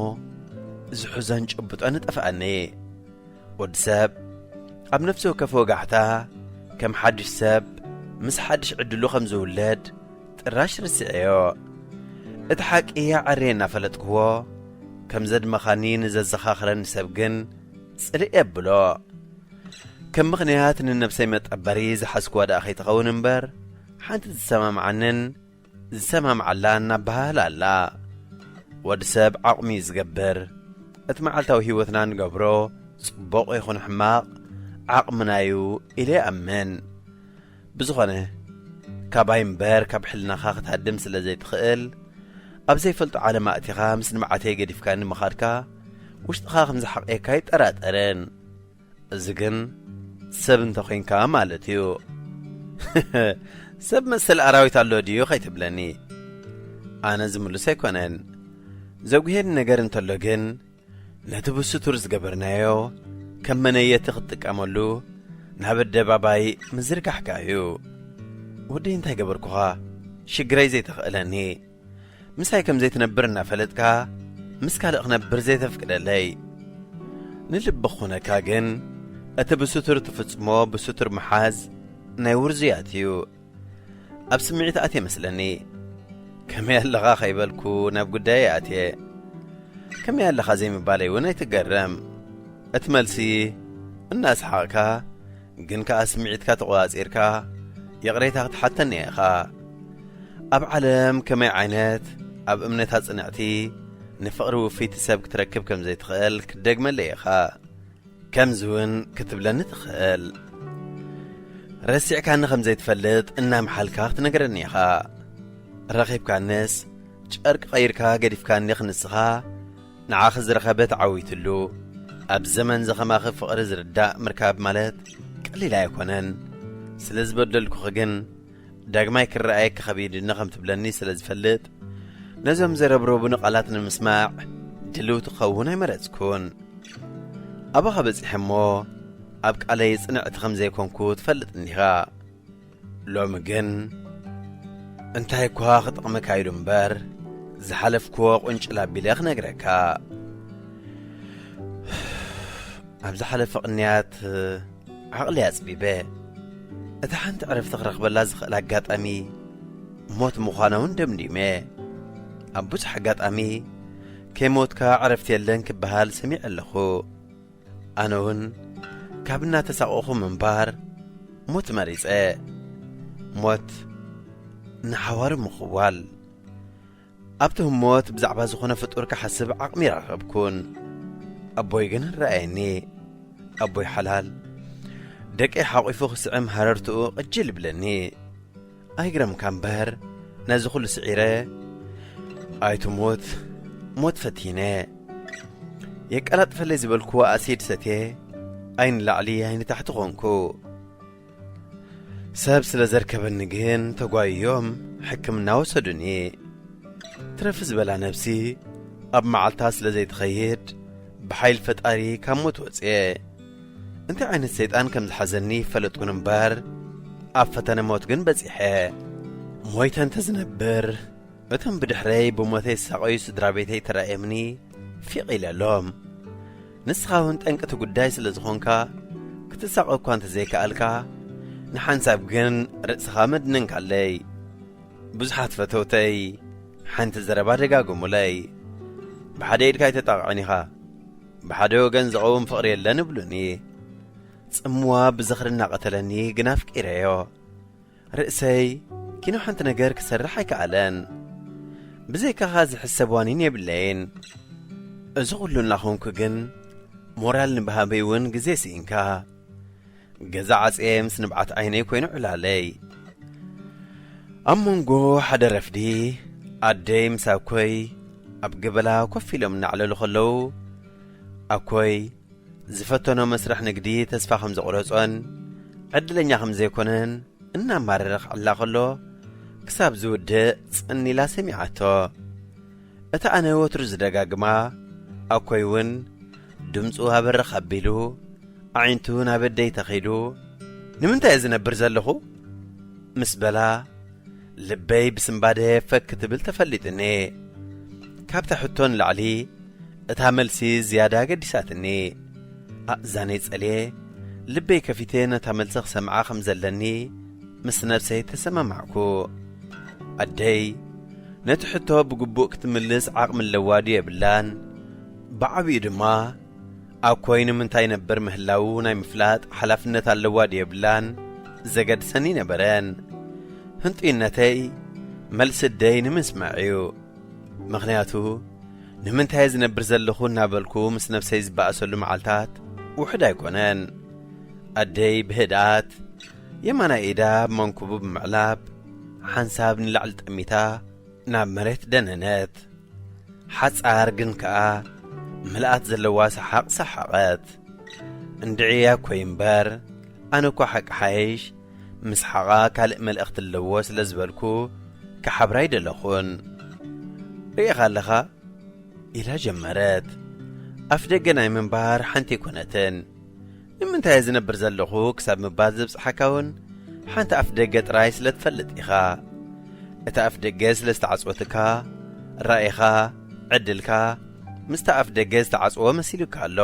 ዝሕዞን ጭብጦን እጠፍኣኒ። ወዲ ሰብ ኣብ ነፍሲ ወከፍ ወጋሕታ ከም ሓድሽ ሰብ ምስ ሓድሽ ዕድሉ ከም ዝውለድ ጥራሽ ርስዐዮ። እቲ ሓቂ ኣዕርየ እናፈለጥክዎ፣ ከም ዘድመኻኒ ንዘዘኻኽረኒ ሰብ ግን ጽልእ የብሎ። ከም ምኽንያት ንነብሰይ መጠበሪ ዝሓዝክዋ ደኣ ከይትኸውን እምበር፣ ሓንቲ ዝሰማምዓንን ዝሰማምዓላን ኣበሃህላ ኣላ። ወዲ ሰብ ዓቕሚ እዩ ዝገብር። እቲ መዓልታዊ ህይወትና ንገብሮ ጽቡቕ ይኹን ሕማቕ ዓቕምና እዩ ኢለ ይኣምን። ብዝኾነ፣ ካባይ እምበር ካብ ሕልናኻ ክትሃድም ስለ ዘይትኽእል፣ ኣብ ዘይፈልጦ ዓለም ኣእቲኻ ምስ ንብዓተይ ገዲፍካኒ ምኻድካ፣ ውሽጥኻ ከም ዝሓቕየካ ኣይጠራጠርን። እዚ ግን ሰብ እንተ ኾይንካ ማለት እዩ። ሰብ መሰል ኣራዊት ኣሎ ድዩ ኸይትብለኒ? ኣነ ዝምልስ ኣይኮነን። ዘጉሄኒ ነገር እንተሎ ግን፣ ነቲ ብስቱር ዝገበርናዮ ከም መነየቲ ክትጥቀመሉ ናብ ኣደባባይ ምዝርጋሕካ እዩ። ወደይ እንታይ ገበርኩኻ? ሽግረይ ዘይተኽእለኒ። ምሳይ ከም ዘይትነብር እናፈለጥካ፣ ምስ ካልእ ክነብር ዘይተፍቅደለይ። ንልቢ ክኹነካ ግን፣ እቲ ብስቱር ትፍጽሞ ብስቱር ምሓዝ ናይ ውርዙያት እዩ። ኣብ ስምዒት ኣትየ መስለኒ። ከመይ ኣለኻ ከይበልኩ ናብ ጉዳይ ኣትየ። ከመይ ኣለኻ ዘይምባለይ እውን ኣይትገረም። እቲ መልሲ እናሰሓቕካ ግን ከኣ ስምዒትካ ተቖጻጺርካ ይቕሬታ ክትሓተኒ ኢኻ። ኣብ ዓለም ከመይ ዓይነት ኣብ እምነታ ጽንዕቲ ንፍቕሪ ውፍይቲ ሰብ ክትረክብ ከም ዘይትኽእል ክትደግመለይ ኢኻ። ከምዚ እውን ክትብለኒ ትኽእል። ረሲዕካኒ ከም ዘይትፈልጥ እናምሓልካ ክትነግረኒ ኢኻ። ረኺብካንስ ጨርቂ ቀይርካ ገዲፍካኒ ክንስኻ ንዓኺ ዝረኸበ ተዓዊትሉ። ኣብ ዘመን ዘኸማኺ ፍቕሪ ዝርዳእ ምርካብ ማለት ቀሊል ኣይኮነን። ስለ ዝበደልኩኺ ግን ዳግማይ ክረኣየኪ ከቢድኒ ከም ትብለኒ ስለ ዝፈልጥ ነዞም ዘረብረቡኒ ቃላት ንምስማዕ ድልውቲ ክኸውን ኣይመረጽኩን። ኣባኻ በጺሐ እሞ ኣብ ቃለይ ጽንዕቲ ከም ዘይኮንኩ ትፈልጥ እንዲኻ። ሎሚ ግን እንታይ እኳ ክጠቕመካ ኢሉ እምበር ዝሓለፍክዎ ቁንጭል ኣቢለ ክነግረካ። ኣብ ዝሓለፈ ቅንያት ዓቕሊ ኣጽቢበ እታ ሓንቲ ዕረፍቲ ክረኽበላ ዝኽእል ኣጋጣሚ ሞት ምዃና እውን ደምዲመ። ኣብ ብዙሕ ኣጋጣሚ ከይሞትካ ዕረፍቲ የለን ክበሃል ሰሚዐ ኣለኹ። ኣነ እውን ካብ እናተሳቐኹ ምንባር ሞት መሪጸ። ሞት ንሓዋሩ ምኽዋል። ኣብቲ ህሞት ብዛዕባ ዝኾነ ፍጡር ክሓስብ ዓቕሚ ረኸብኩን። ኣቦይ ግን ረኣየኒ። ኣቦይ ሓላል ደቀይ ሓቒፉ ክስዕም ሃረርትኡ ቅጅል ይብለኒ። ኣይግረምካ እምበር ነዚ ኩሉ ስዒረ ኣይትሞት ሞት ፈቲነ። የቀላጥፈለይ ዝበልኩዎ ኣሲድ ሰትየ ኣይንላዕሊ ኣይንታሕቲ ኾንኩ። ሰብ ስለ ዘርከበኒ ግን ተጓይዮም ሕክምና ወሰዱኒ። ትረፊ ዝበላ ነብሲ ኣብ መዓልታ ስለ ዘይትኸይድ ብሓይል ፈጣሪ ካብ ሞት ወፅየ። እንታይ ዓይነት ሰይጣን ከም ዝሓዘኒ ይፈለጥኩን እምበር ኣብ ፈተነ ሞት ግን በፂሐ። ሞይተ እንተዝነብር እቶም ብድሕረይ ብሞተይ ዝሳቐዩ ስድራ ቤተይ ተራእየምኒ ፊቕ ኢለሎም። ንስኻ እውን ጠንቅቲ ጉዳይ ስለ ዝኾንካ ክትሳቐ እኳ እንተዘይከኣልካ ንሓንሳብ ግን ርእስኻ መድነንካለይ። ብዙሓት ፈተውተይ ሓንቲ ዘረባ ደጋገሙለይ። ብሓደ ኢድካ ኣይተጣቕዕን ኢኻ፣ ብሓደ ወገን ዝቐውም ፍቕሪ የለን እብሉኒ። ጽምዋ ብዝኽሪ እናቐተለኒ ግን ኣፍቂረዮ። ርእሰይ ኪኖ ሓንቲ ነገር ክሰርሕ ኣይከኣለን። ብዘይካኻ ዝሕሰብ ዋኒን የብለይን። እዚ ኩሉ እናኾንኩ ግን ሞራል ንባህበይ እውን ግዜ ስኢንካ። ገዛ ዓጽየ ምስ ንብዓት ዓይነይ ኮይኑ ዕላለይ። ኣብ መንጎ ሓደ ረፍዲ ኣደይ ምስ ኣኮይ ኣብ ገበላ ኮፍ ኢሎም እናዕለሉ ከለዉ ኣኮይ ዝፈተኖ መስርሕ ንግዲ ተስፋ ከም ዘቑረጾን ዕድለኛ ከም ዘይኮነን እናማረረ ክዕላ ከሎ ክሳብ ዝውድእ ጽን ኢላ ሰሚዓቶ። እታ ኣነ ወትሩ ዝደጋግማ ኣኮይ እውን ድምፁ ኣበርኽ ኣቢሉ ኣዒንቱ ናብ ኣደይ ተኺሉ ንምንታይ እየ ዝነብር ዘለኹ ምስ በላ ልበይ ብስምባደ ፈክ ክትብል ተፈሊጥኒ። ካብታ ሕቶ ንላዕሊ እታ መልሲ ዝያዳ ገዲሳትኒ። ኣእዛነይ ጸልየ ልበይ ከፊተ ነታ መልሲ ክሰምዓ ከም ዘለኒ ምስ ነብሰይ ተሰማማዕኩ። ኣደይ ነቲ ሕቶ ብግቡእ ክትምልስ ዓቕሚ ኣለዋ ድዩ የብላን፣ ብዓቢኡ ድማ ኣኮይ ንምንታይ ነብር ምህላዉ ናይ ምፍላጥ ሓላፍነት ኣለዋ ድዩ የብላን ዘገድሰኒ ነበረን። ህንጡይነተይ መልሲ ኣደይ ንምስማዕ እዩ። ምኽንያቱ ንምንታይ ዝነብር ዘለኹ እናበልኩ ምስ ነብሰይ ዝበኣሰሉ መዓልታት ውሑድ ኣይኮነን። ኣደይ ብህድኣት የማናይ ኢዳ ኣብ መንኩቡ ብምዕላብ ሓንሳብ ንላዕሊ ጠሚታ ናብ መሬት ደነነት። ሓጻር ግን ከኣ ምልኣት ዘለዋ ሰሓቕ ሰሓቐት። እንድዒ ኣኮይ እምበር ኣነ እኳ ሓቂ ሓይሽ ምስሓቓ ካልእ መልእኽቲ ኣለዎ ስለ ዝበልኩ ክሓብራ ኣይደለኹን። ርኢኻ ኣለኻ ኢላ ጀመረት። ኣፍ ደገ ናይ ምንባር ሓንቲ ኣይኮነትን። ንምንታይ እየ ዝነብር ዘለኹ ክሳብ ምባል ዘብጽሓካ እውን ሓንቲ ኣፍ ደገ ጥራይ ስለ ትፈልጥ ኢኻ። እታ ኣፍ ደገ ስለ ዝተዓጽወትካ ራኢኻ ዕድልካ ምስታ ኣፍ ደገ ዝተዓጽወ መሲሉካ ኣሎ።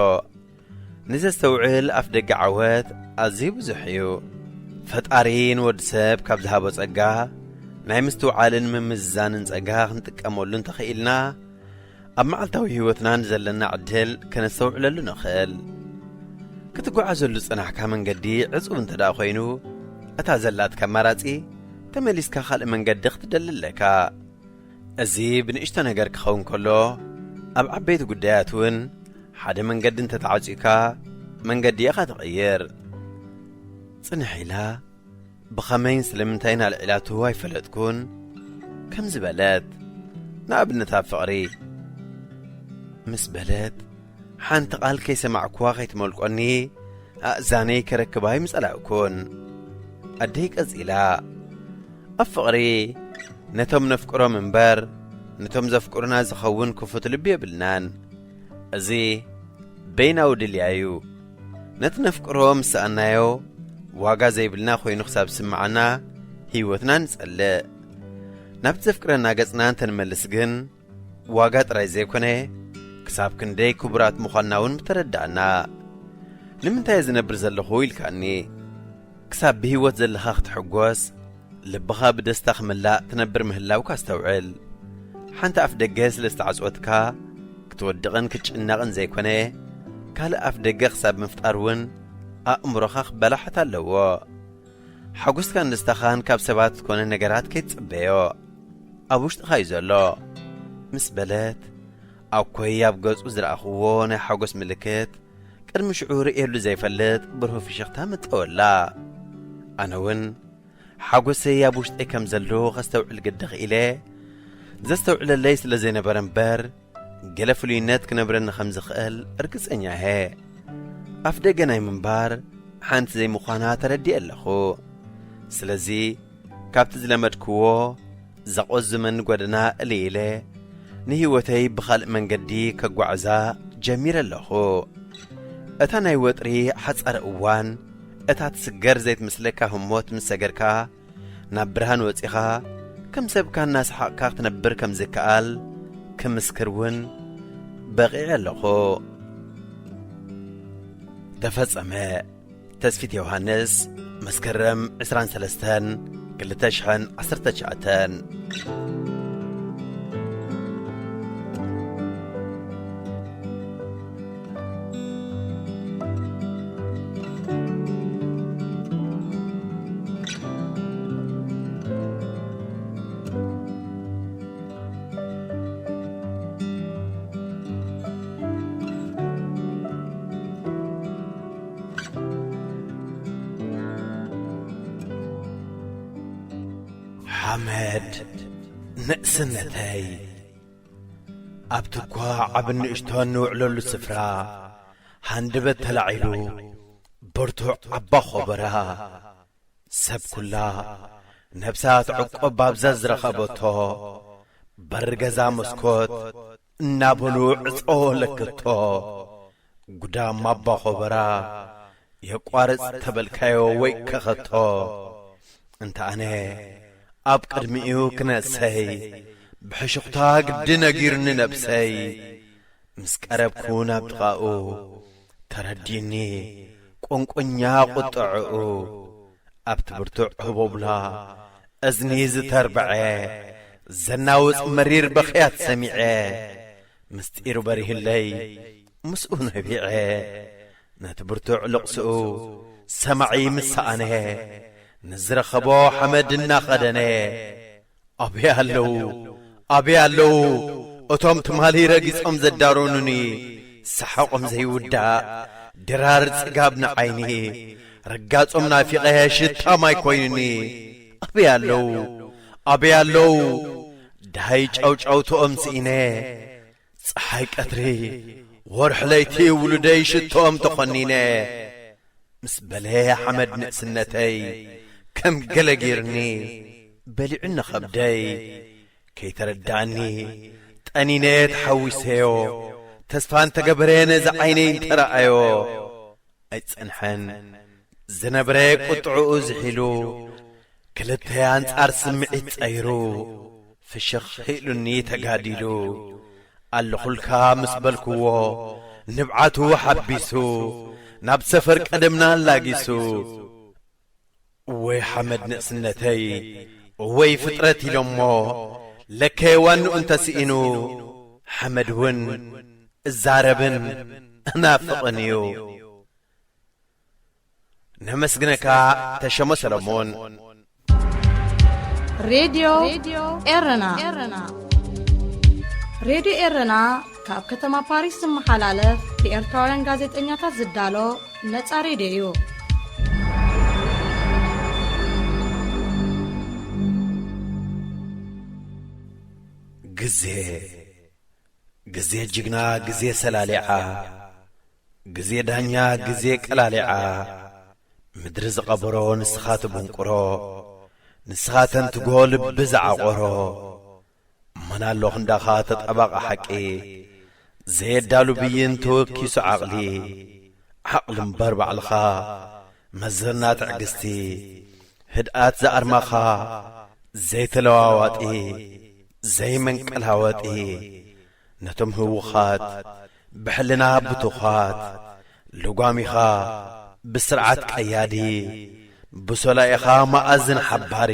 ንዘስተውዕል ኣፍ ደገ ዓወት ኣዝዩ ብዙሕ እዩ። ፈጣሪ ንወዲ ሰብ ካብ ዝሃቦ ጸጋ ናይ ምስትውዓልን ምምዝዛንን ጸጋ ክንጥቀመሉ እንተኽኢልና ኣብ መዓልታዊ ህይወትና ንዘለና ዕድል ከነስተውዕለሉ ንኽእል። ክትጓዓዘሉ ዝጸናሕካ መንገዲ ዕጹብ እንተ ደኣ ኾይኑ እታ ዘላትካ ኣማራጺ ተመሊስካ ካልእ መንገዲ ክትደሊ ኣለካ። እዚ ብንእሽቶ ነገር ክኸውን ከሎ ኣብ ዓበይቲ ጉዳያት እውን ሓደ መንገዲ እንተተዓጺዩካ መንገዲ ኢኻ ትቕይር። ጽንሕ ኢላ፣ ብኸመይን ስለምንታይን ኣልዒላቱ ኣይፈለጥኩን። ከምዚ በለት፣ ንኣብነት ኣብ ፍቕሪ ምስ በለት፣ ሓንቲ ቃል ከይሰማዕኩዋ ከይትመልቆኒ፣ ኣእዛነይ ከረክባ ኣይምጸላእኩን። ኣደይ ቀጺላ፣ ኣብ ፍቕሪ ነቶም ነፍቅሮም እምበር፣ ነቶም ዘፍቅሩና ዝኸውን ክፉት ልቢ የብልናን። እዚ በይናዊ ድልያ እዩ። ነቲ ነፍቅሮ ምስ ሰኣናዮ፣ ዋጋ ዘይብልና ኮይኑ ክሳብ ዝስምዓና፣ ህይወትና ንጸልእ። ናብቲ ዘፍቅረና ገጽና እንተንመልስ ግን፣ ዋጋ ጥራይ ዘይኮነ፣ ክሳብ ክንደይ ክቡራት ምዃንና እውን ምተረዳእና። ንምንታይ እየ ዝነብር ዘለኹ ኢልካኒ? ክሳብ ብህይወት ዘለኻ ክትሕጎስ፣ ልብኻ ብደስታ ክምላእ ትነብር ምህላውካ ኣስተውዕል። ሓንቲ ኣፍ ደገ ስለ ዝተዓጽወትካ፣ ክትወድቕን ክትጭነቕን ዘይኮነ፣ ካልእ ኣፍ ደገ ክሳብ ምፍጣር እውን ኣእምሮኻ ክበላሓት ኣለዎ። ሓጎስካን ደስታኻን ካብ ሰባት ኮነ ነገራት ከይትጽበዮ። ኣብ ውሽጥኻ እዩ ዘሎ። ምስ በለት፣ ኣኮይ ኣብ ገጹ ዝረኣኽዎ ናይ ሓጎስ ምልክት፣ ቅድሚ ሽዑ ርእየሉ ዘይፈልጥ ብሩህ ፍሽኽታ መጠወላ። ኣነ እውን ሓጎሰይ ኣብ ውሽጠይ ከም ዘሎ ከስተውዕል ግዲ ክኢለ። ዘስተውዕለለይ ስለ ዘይነበረ እምበር፣ ገለ ፍሉይነት ክነብረኒ ከም ዝኽእል ርግጸኛ እየ። ኣፍ ደገ ናይ ምንባር ሓንቲ ዘይምዃና ተረዲኤ ኣለኹ። ስለዚ፣ ካብቲ ዝለመድክዎ ዘቖዝመኒ ጎደና እልይ ኢለ፣ ንህይወተይ ብኻልእ መንገዲ ከጓዕዛ ጀሚረ ኣለኹ። እታ ናይ ወጥሪ ሓጻር እዋን፣ እታ ትስገር ዘይትመስለካ ህሞት ምስ ሰገርካ፣ ናብ ብርሃን ወጺኻ፣ ከም ሰብካ እናሰሓቕካ ክትነብር ከም ዝከኣል ክምስክር እውን በቒዐ ኣለኹ። ተፈጸመ። ተስፊት ዮሃንስ፣ መስከረም ዕስራን ሰለስተን፣ ክልተ ሽሕን ዓሰርተ ትሽዓተን። ሓመድ ንእስነተይ። ኣብቲ እኳ ዓብን ንእሽቶን ንውዕለሉ ስፍራ፣ ሃንደበት ተላዒሉ፣ ብርቱዕ ኣባ ኾበራ። ሰብ ኩላ ነብሳ ትዕቆብ ኣብዛ ዝረኸበቶ፣ በሪ ገዛ መስኮት እናበሉ ዕጾ ለክቶ። ጉዳም ኣባ ኾበራ የቋርጽ ተበልካዮ ወይ ከኸቶ። እንተ ኣነ ኣብ ቅድሚኡ ክነእሰይ፣ ብሕሹኽታ ግዲ ነጊሩኒ ነብሰይ። ምስ ቀረብኩ ናብ ጥቓኡ፣ ተረዲኒ ቁንቁኛ ቁጥዕኡ። ኣብቲ ብርቱዕ ህቦብላ እዝኒ ዝተርብዐ፣ ዘናውጽ መሪር በኽያት ሰሚዐ። ምስጢሩ በሪህለይ ምስኡ ነቢዐ። ነቲ ብርቱዕ ልቕስኡ ሰማዒ ምስ ሰኣነ፣ ንዝረኸቦ ሓመድ እናኸደነ፣ ኣበይ ኣለዉ? ኣበይ ኣለዉ? እቶም ትማሊ ረጊጾም ዘዳረኑኒ፣ ሰሓቖም ዘይውዳእ ድራር ጽጋብ ንዓይኒ፣ ርጋጾም ናፊቐ ሽታ ማይ ኮይኑኒ። ኣበይ ኣለዉ? ኣበይ ኣለዉ? ደሃይ ጫውጫውትኦም ስኢነ፣ ጸሓይ ቀትሪ፣ ወርሒ ለይቲ ውሉደይ ሽቶኦም ተኾኒነ። ምስ በለ ሓመድ ንእስነተይ ከም ገለ ጌርኒ በሊዑኒ ኸብደይ። ከይተረዳእኒ ጠኒነ ተሓዊሰዮ፣ ተስፋ እንተገበረ ነዚ ዓይነይ እንተረኣዮ። ኣይጸንሐን ዝነበረ ቁጥዕኡ ዝሒሉ፣ ክልተ ኣንጻር ስምዒት ጸይሩ፣ ፍሽኽ ኢሉኒ ተጋዲሉ። ኣለኹልካ ምስ በልክዎ፣ ንብዓቱ ሓቢሱ፣ ናብ ሰፈር ቀደምና ኣላጊሱ። ወይ ሓመድ ንእስነተይ፣ ወይ ፍጥረት ኢሎሞ፣ ለከ ዋንኡ እንተስኢኑ፣ ሓመድ እውን እዛረብን እናፍቕን እዩ። ነመስግነካ ተሸሞ ሰለሞን። ሬድዮ ኤረና። ሬድዮ ኤረና ካብ ከተማ ፓሪስ ዝመሓላለፍ ብኤርትራውያን ጋዜጠኛታት ዝዳሎ ነጻ ሬድዮ እዩ። ግዜ፣ ግዜ ጅግና፣ ግዜ ሰላሊዓ፣ ግዜ ዳኛ፣ ግዜ ቀላሊዓ፣ ምድሪ ዝቐበሮ ንስኻ ትብንቁሮ፣ ንስኻ ተንትጎ ልቢ ዝዓቆሮ፣ መን ኣሎ ክንዳኻ ተጣባቒ ሓቂ፣ ዘየዳሉ ብይን ተወኪሱ ዓቕሊ፣ ዓቕሊ እምበር ባዕልኻ መዘና ትዕግስቲ፣ ህድኣት ዝኣርማኻ ዘይተለዋዋጢ ዘይመንቀላወጢ፣ ነቶም ህውኻት ብሕልና ብቱኻት፣ ልጓሚኻ ብስርዓት ቀያዲ፣ ብሶላኢኻ መኣዝን ሓባሪ፣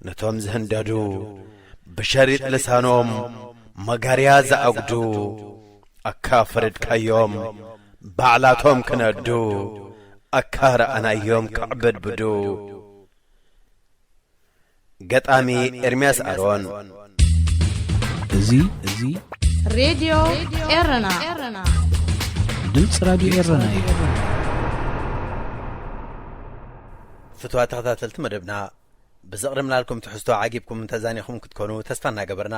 ነቶም ዝህንደዱ ብሸሪጥ ልሳኖም መጋርያ ዝኣጉዱ፣ ኣካ ፈረድካዮም ባዕላቶም ክነዱ፣ ኣካ ረኣናዮም ክዕበድብዱ። ገጣሚ ኤርምያስ ኣሮን። እዚ፣ እዚ ሬድዮ ኤረና። ድምፂ ራድዮ ኤረና እዩ። ፍትዋ ተኸታተልቲ መደብና፣ ብዘቕረብናልኩም ትሕዝቶ ዓጊብኩም ተዛኒኹም ክትኮኑ ተስፋ እናገበርና፣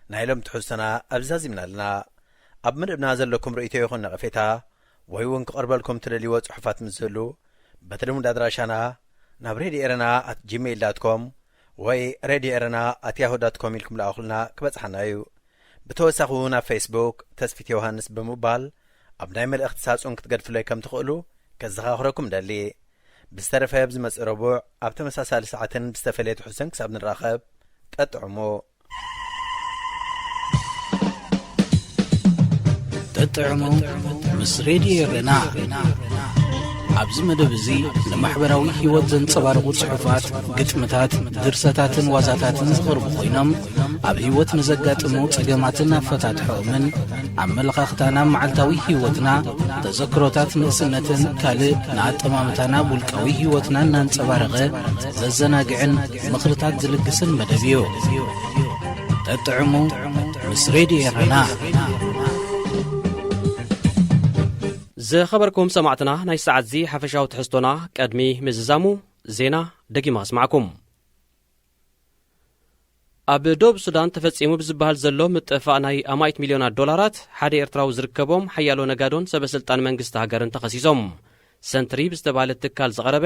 ናይ ሎም ትሕዝቶና ኣብዚ ዛዚምና ኣለና። ኣብ መደብና ዘለኩም ርእይቶ ይኹን ነቐፌታ፣ ወይ እውን ክቐርበልኩም ትደልይዎ ጽሑፋት ምስ ዝህሉ፣ በቲ ልሙድ ኣድራሻና ናብ ሬድዮ ኤረና ኣት ጂሜይል ዳት ኮም ወይ ሬድዮ ኤረና ኣት ያሁ ዳት ኮም ኢልኩም ለኣኹልና ክበጽሓና እዩ። ብተወሳኺ እውን ኣብ ፌስቡክ ተስፊት ዮሃንስ ብምባል ኣብ ናይ መልእኽቲ ሳጹን ክትገድፉለይ ከም ትኽእሉ ከዘኻኽረኩም እደሊ። ብዝተረፈ ኣብ ዝመጽእ ረቡዕ ኣብ ተመሳሳሊ ሰዓትን ብዝተፈለየ ትሕዝቶን ክሳብ ንራኸብ፣ ጠጥዕሙ። ጠጥዕሙ ምስ ሬድዮ ኤረና። ኣብዚ መደብ እዚ ንማሕበራዊ ህይወት ዘንጸባርቑ ጽሑፋት፣ ግጥምታት፣ ድርሰታትን ዋዛታትን ዝቐርቡ ኮይኖም፣ ኣብ ህይወት ንዘጋጥሙ ጸገማትን ኣፈታትሖኦምን፣ ኣመለኻኽታና ኣብ መዓልታዊ ህይወትና፣ ተዘክሮታት ንእስነትን ካልእ ንኣጠማምታና ኣብ ውልቃዊ ህይወትና እናንጸባረቐ ዘዘናግዕን ምኽርታት ዝልግስን መደብ እዩ። ጠጥዕሙ ምስ ሬድዮ ኤረና። ዝኸበርኩም ሰማዕትና፣ ናይ ሰዓት እዚ ሓፈሻዊ ትሕዝቶና ቅድሚ ምዝዛሙ፣ ዜና ደጊመ ኣስማዕኩም። ኣብ ዶብ ሱዳን ተፈጺሙ ብዝበሃል ዘሎ ምጥፋእ ናይ ኣማኢት ሚልዮናት ዶላራት፣ ሓደ ኤርትራዊ ዝርከቦም ሓያሎ ነጋዶን ሰበ ስልጣን መንግስቲ ሃገርን ተኸሲሶም። ሰንትሪ ብዝተባህለ ትካል ዝቐረበ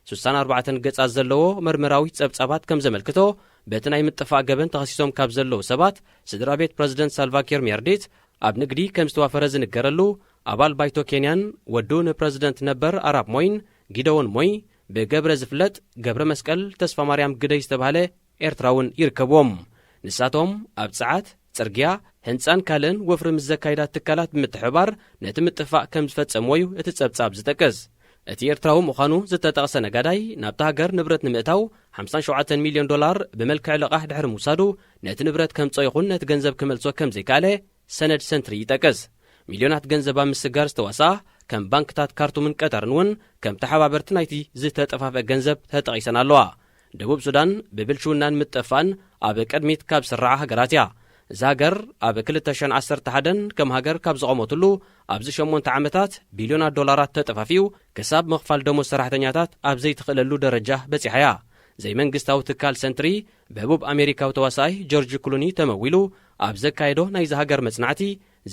ስሳን ኣርባዕተን ገጻት ዘለዎ መርመራዊ ጸብጻባት ከም ዘመልክቶ፣ በቲ ናይ ምጥፋእ ገበን ተኸሲሶም ካብ ዘለዉ ሰባት፣ ስድራ ቤት ፕረዚደንት ሳልቫኪር ሚያርዲት፣ ኣብ ንግዲ ከም ዝተዋፈረ ዝንገረሉ ኣባል ባይቶ ኬንያን ወዱ ንፕረዚደንት ነበር ኣራፕ ሞይን፣ ጊደዎን ሞይ፣ ብገብረ ዝፍለጥ ገብረ መስቀል ተስፋ ማርያም ግደይ ዝተባህለ ኤርትራውን ይርከብዎም። ንሳቶም ኣብ ጸዓት፣ ጽርግያ፣ ህንጻን ካልእን ወፍሪ ምስ ዘካይዳ ትካላት ብምትሕብባር ነቲ ምጥፋእ ከም ዝፈጸምዎ እዩ እቲ ጸብጻብ ዝጠቅስ። እቲ ኤርትራዊ ምዃኑ ዝተጠቕሰ ነጋዳይ፣ ናብታ ሃገር ንብረት ንምእታው ሓምሳን ሸውዓተን ሚልዮን ዶላር ብመልክዕ ልቓሕ ድሕሪ ምውሳዱ፣ ነቲ ንብረት ከምጾ ይኹን ነቲ ገንዘብ ክመልሶ ከም ዘይከኣለ ሰነድ ሰንትሪ ይጠቅስ። ሚልዮናት ገንዘብ ኣብ ምስጋር ዝተዋስኣ ከም ባንክታት ካርቱምን ቀጠርን እውን ከም ተሓባበርቲ ናይቲ ዝተጠፋፍአ ገንዘብ ተጠቒሰን ኣለዋ። ደቡብ ሱዳን ብብልሽውናን ምጥፋእን ኣብ ቅድሚት ካብ ዝስርዓ ሃገራት እያ። እዛ ሃገር ኣብ ክልተ ሽሕን ዓሰርተ ሓደን ከም ሃገር ካብ ዝቖመትሉ ኣብዚ ሸሞንተ ዓመታት ቢልዮናት ዶላራት ተጠፋፊኡ ክሳብ ምኽፋል ደሞዝ ሰራሕተኛታት ኣብ ዘይትኽእለሉ ደረጃ በጺሓ እያ። ዘይመንግስታዊ ትካል ሰንትሪ ብህቡብ ኣሜሪካዊ ተዋሳኣይ ጆርጅ ክሉኒ ተመዊሉ ኣብ ዘካየዶ ናይዚ ሃገር መጽናዕቲ፣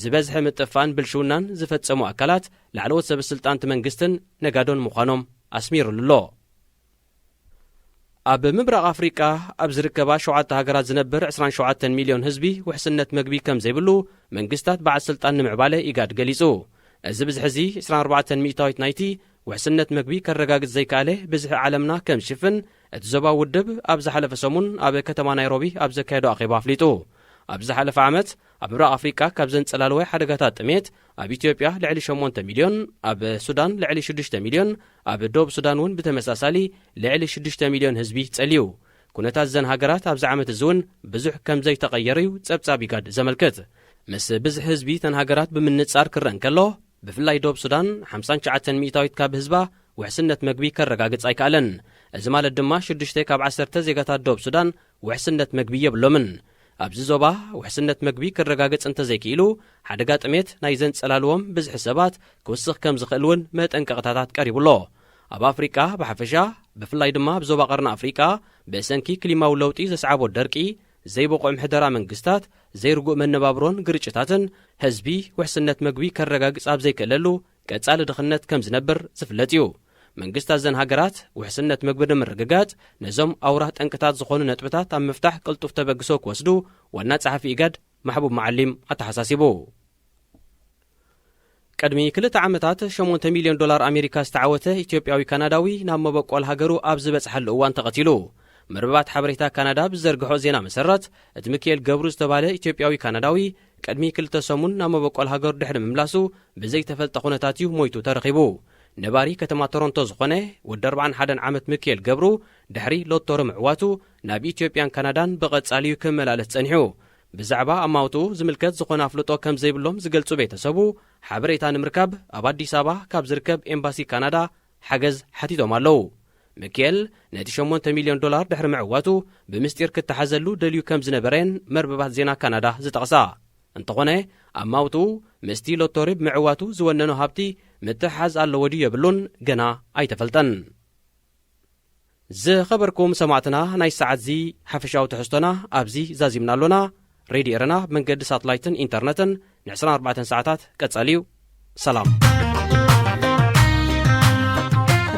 ዝበዝሐ ምጥፋእን ብልሽውናን ዝፈጸሙ ኣካላት ላዕለዎት ሰበ ስልጣንቲ መንግስትን ነጋዶን ምዃኖም ኣስሚሩሉ ኣሎ። ኣብ ምብራቕ ኣፍሪቃ ኣብ ዝርከባ ሸውዓተ ሃገራት ዝነብር ዕስራን ሸውዓተን ሚልዮን ህዝቢ ውሕስነት መግቢ ከም ዘይብሉ መንግስታት በዓል ስልጣን ንምዕባለ ኢጋድ ገሊጹ። እዚ ብዝሒ እዚ ዕስራን ኣርባዕተን ሚእታዊት ናይቲ ውሕስነት መግቢ ከረጋግጽ ዘይከኣለ ብዝሒ ዓለምና ከም ዝሽፍን እቲ ዞባዊ ውድብ ኣብ ዝሓለፈ ሰሙን ኣብ ከተማ ናይሮቢ ኣብ ዘካየዶ ኣኼባ ኣፍሊጡ። ኣብ ዝሓለፈ ዓመት ኣብ ምብራቕ ኣፍሪቃ ካብ ዘንጸላለወ ሓደጋታት ጥሜት ኣብ ኢትዮጵያ ልዕሊ ሸሞንተ ሚልዮን፣ ኣብ ሱዳን ልዕሊ ሽዱሽተ ሚልዮን፣ ኣብ ደቡብ ሱዳን እውን ብተመሳሳሊ ልዕሊ ሽዱሽተ ሚልዮን ህዝቢ ጸልዩ። ኩነታት እዘን ሃገራት ኣብዚ ዓመት እዚ እውን ብዙሕ ከም ዘይተቐየረ እዩ ጸብጻብ ኢጋድ ዘመልክት። ምስ ብዝሒ ህዝቢ እተን ሃገራት ብምንጻር ክረአ እንከሎ፣ ብፍላይ ደቡብ ሱዳን ሓምሳን ትሽዓተን ሚእታዊት ካብ ህዝባ ውሕስነት መግቢ ከረጋግጽ ኣይከኣለን። እዚ ማለት ድማ ሽዱሽተ ካብ ዓሰርተ ዜጋታት ደቡብ ሱዳን ውሕስነት መግቢ የብሎምን። ኣብዚ ዞባ ውሕስነት መግቢ ክረጋገጽ እንተዘይክኢሉ፣ ሓደጋ ጥሜት ናይ ዘንጸላልዎም ብዝሒ ሰባት ክውስኽ ከም ዝኽእል እውን መጠንቀቕታታት ቀሪቡ ኣሎ። ኣብ ኣፍሪቃ ብሓፈሻ፣ ብፍላይ ድማ ኣብ ዞባ ቀርኒ ኣፍሪቃ፣ ብሰንኪ ክሊማዊ ለውጢ ዘስዓቦ ደርቂ፣ ዘይብቑዕ ምሕደራ መንግስታት፣ ዘይርጉእ መነባብሮን ግርጭታትን፣ ህዝቢ ውሕስነት መግቢ ከረጋግጽ ኣብ ዘይክእለሉ፣ ቀጻሊ ድኽነት ከም ዝነብር ዝፍለጥ እዩ። መንግስታት እዘን ሃገራት ውሕስነት መግቢ ንምርግጋጽ፣ ነዞም ኣውራ ጠንቅታት ዝኾኑ ነጥብታት ኣብ ምፍታሕ ቅልጡፍ ተበግሶ ክወስዱ ዋና ጸሓፊ ኢጋድ ማሕቡብ መዓሊም ኣተሓሳሲቡ። ቅድሚ ክልተ ዓመታት ሸሞንተ ሚልዮን ዶላር ኣሜሪካ ዝተዓወተ ኢትዮጵያዊ ካናዳዊ ናብ መበቆል ሃገሩ ኣብ ዝበጽሓሉ እዋን ተቐቲሉ። መርበባት ሓበሬታ ካናዳ ብዝዘርግሖ ዜና መሰረት፣ እቲ ሚካኤል ገብሩ ዝተባህለ ኢትዮጵያዊ ካናዳዊ ቅድሚ ክልተ ሰሙን ናብ መበቆል ሃገሩ ድሕሪ ምምላሱ ብዘይተፈልጠ ኩነታት እዩ ሞይቱ ተረኺቡ። ነባሪ ከተማ ቶሮንቶ ዝኾነ ወዲ ኣርባዓን ሓደን ዓመት ሚካኤል ገብሩ ድሕሪ ሎቶሪ ምዕዋቱ ናብ ኢትዮጵያን ካናዳን ብቐጻሊ እዩ ክመላለስ ጸኒሑ። ብዛዕባ ኣማውትኡ ዝምልከት ዝኾነ ኣፍልጦ ከም ዘይብሎም ዝገልጹ ቤተሰቡ፣ ሓበሬታ ንምርካብ ኣብ ኣዲስ ኣበባ ካብ ዝርከብ ኤምባሲ ካናዳ ሓገዝ ሓቲቶም ኣለዉ። ሚካኤል ነቲ ሸሞንተ ሚልዮን ዶላር ድሕሪ ምዕዋቱ፣ ብምስጢር ክተሓዘሉ ደልዩ ከም ዝነበረን መርበባት ዜና ካናዳ ዝጠቕሳ። እንተኾነ፣ ኣማውትኡ ምስቲ ሎቶሪ ብምዕዋቱ ዝወነኖ ሃብቲ ምትሕሓዝ ኣለዎ ድዩ የብሉን ገና ኣይተፈልጠን። ዝኸበርኩም ሰማዕትና፣ ናይ ሰዓት እዚ ሓፈሻዊ ትሕዝቶና ኣብዚ ዛዚምና ኣሎና። ሬድዮ ኤረና ብመንገዲ ሳትላይትን ኢንተርነትን ን ዕስራን ኣርባዕተን ሰዓታት ቀጻሊ እዩ። ሰላም።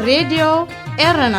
ሬድዮ ኤረና